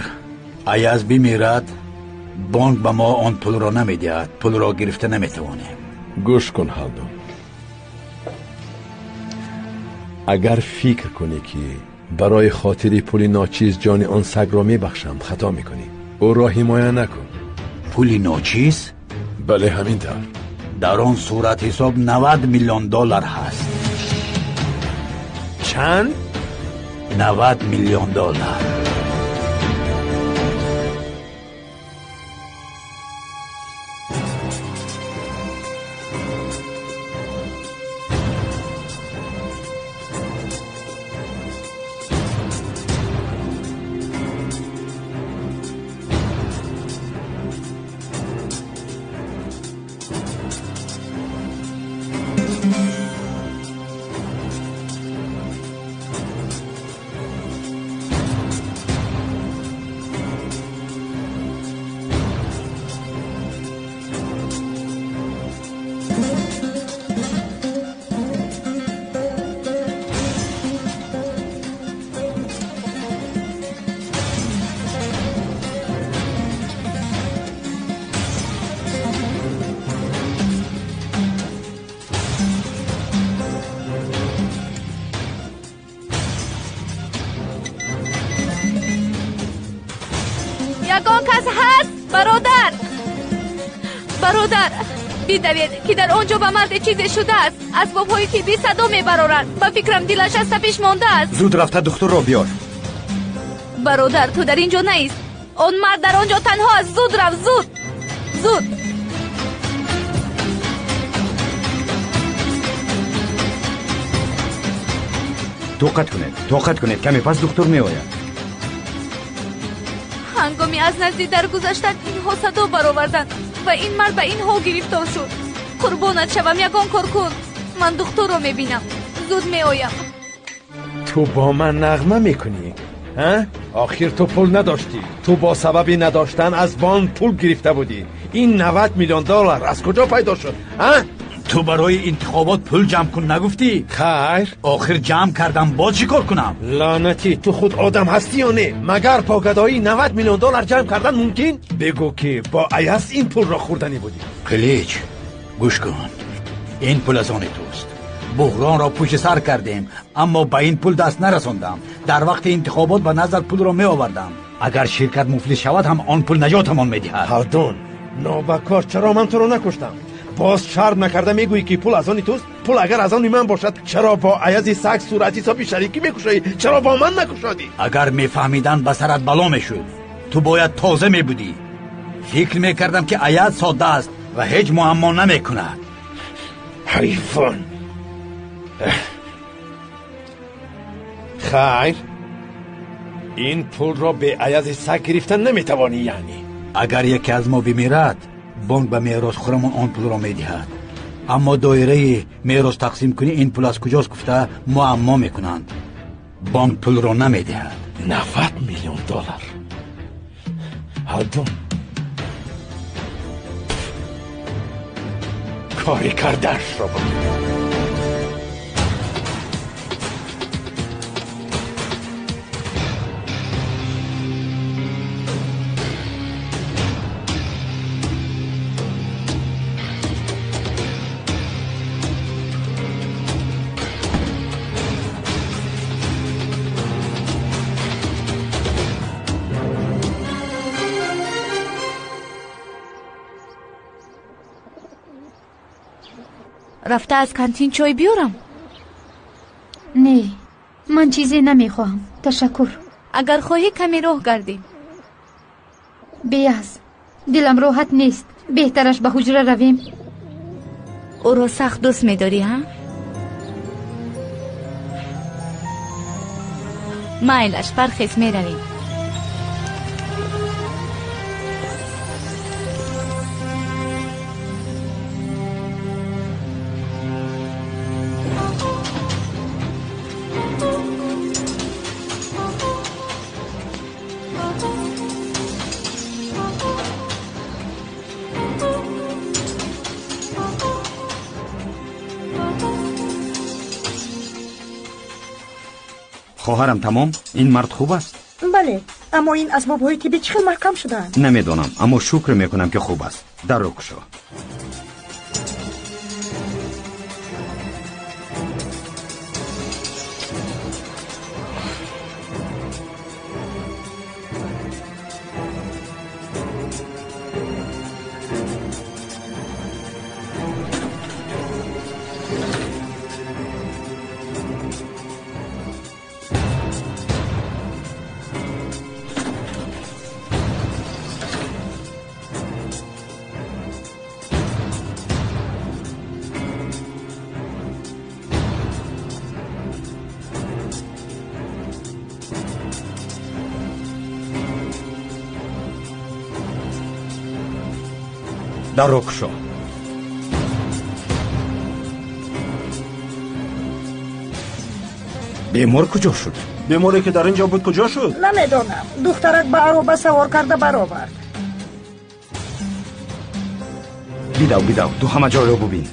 Аяз бимирад, бонк ба мо он пулро намедиҳад, пулро гирифта наметавонем. Гӯш кун, Ҳалдун. Агар фикр кунӣ ки барои хотири пули ночиз ҷони он сагро мебахшам, хато мекунӣ. Ӯро ҳимоя накун. Пули ночиз? Бале, ҳамин тавр. Дар он суратҳисоб 90 миллион доллар ҳаст. Чанд? 90 миллион доллар. Бародар! Бародар! Бидавед, ки дар он ҷо ба марде чизе шудааст. Асбобҳои тиббӣ садо мебароранд. Ба фикрам дилаш аз тапиш мондааст. Зуд рафта духтурро биёр. Бародар, ту дар ин ҷо наист. Он мард дар он ҷо танҳо аст. Зуд рав, зуд! Зуд! Тоқат кунед, тоқат кунед, каме пас духтур меояд. Ҳангоми аз назди дар гузаштан инҳо садо бароварданд ва ин мард ба ин ҳол гирифтор шуд. Қурбонат шавам, ягон кор кун. Ман духтурро мебинам. Зуд меоям. Ту бо ман нағма мекунӣ? Охир ту пул надоштӣ. Ту бо сабаби надоштан аз бонк пул гирифта будӣ. Ин 90 миллион доллар аз куҷо пайдо шуд? Ту барои интихобот пул ҷамъ кун нагуфтӣ? Хайр. Охир ҷамъ кардам, боз чӣ кор кунам? Лаънатӣ, ту худ одам ҳастӣ ё не? Магар бо гадоӣ 90 миллион доллар ҷамъ кардан мумкин? Бигӯ ки бо Аяз ин пулро хӯрданӣ будӣ. Қилич, гӯш кун. Ин пул аз они туст. Буҳронро пушти сар кардем, аммо ба ин пул даст нарасондам. Дар вақти интихобот ба назар пулро меовардам. Агар ширкат муфлис шавад ҳам он пул наҷотамон медиҳад. Ҳалдун, нобакор, чаро ман туро накуштам? Боз шарм накарда мегӯӣ ки пул аз они туст? Пул агар аз они ман бошад, чаро бо Аязи саг сурати ҳисоби шарикӣ мекушоӣ? Чаро бо ман накушодӣ? Агар мефаҳмиданд ба сарат бало мешуд. Ту бояд тоза мебудӣ. Фикр мекардам ки Аяз содда аст ва ҳеҷ муаммо намекунад. Ҳайвон! Хайр, ин пулро бе Аязи саг гирифтан наметавонӣ, яъне. Агар яке аз мо бимирад, бонк ба меросхӯрамон он пулро медиҳад. Аммо доираи мерос тақсимкунӣ ин пул аз куҷост гуфта муаммо мекунанд. Бонк пулро намедиҳад. 90 миллион доллар. Ҳалдун, кори кардаашро бикун. Рафта аз кантин чой биёрам? Не, ман чизе намехоҳам. Ташаккур. Агар хоҳӣ каме роҳ гардем. Беаз, дилам роҳат нест. Беҳтараш ба ҳуҷра равем. Ӯро сахт дӯст медорӣ, ҳа? Майлаш, бархез, меравем. Хоҳарам, тамом? Ин мард хуб аст? Бале, аммо ин асбобҳои тиббӣ чӣ хел маҳкам шудаанд? Намедонам, аммо шукр мекунам ки хуб аст. Дарро кушо. Дарро кушо. Бемор куҷо шуд? Беморе ки дар ин ҷо буд куҷо шуд? Намедонам. Духтарак ба ароба савор карда баровард. Бидав, бидав, ту ҳама ҷойро бубин.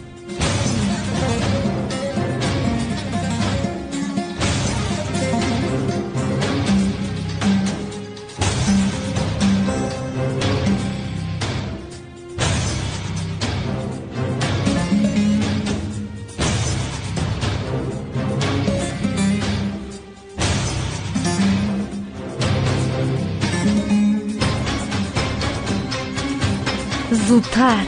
Зудтар.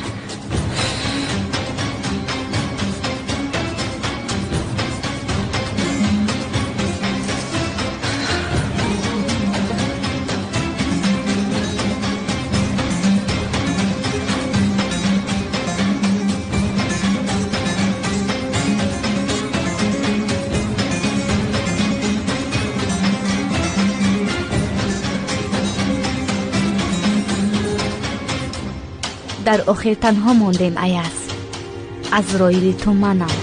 Дар охир танҳо мондем, Аяз. Азроили ту манам.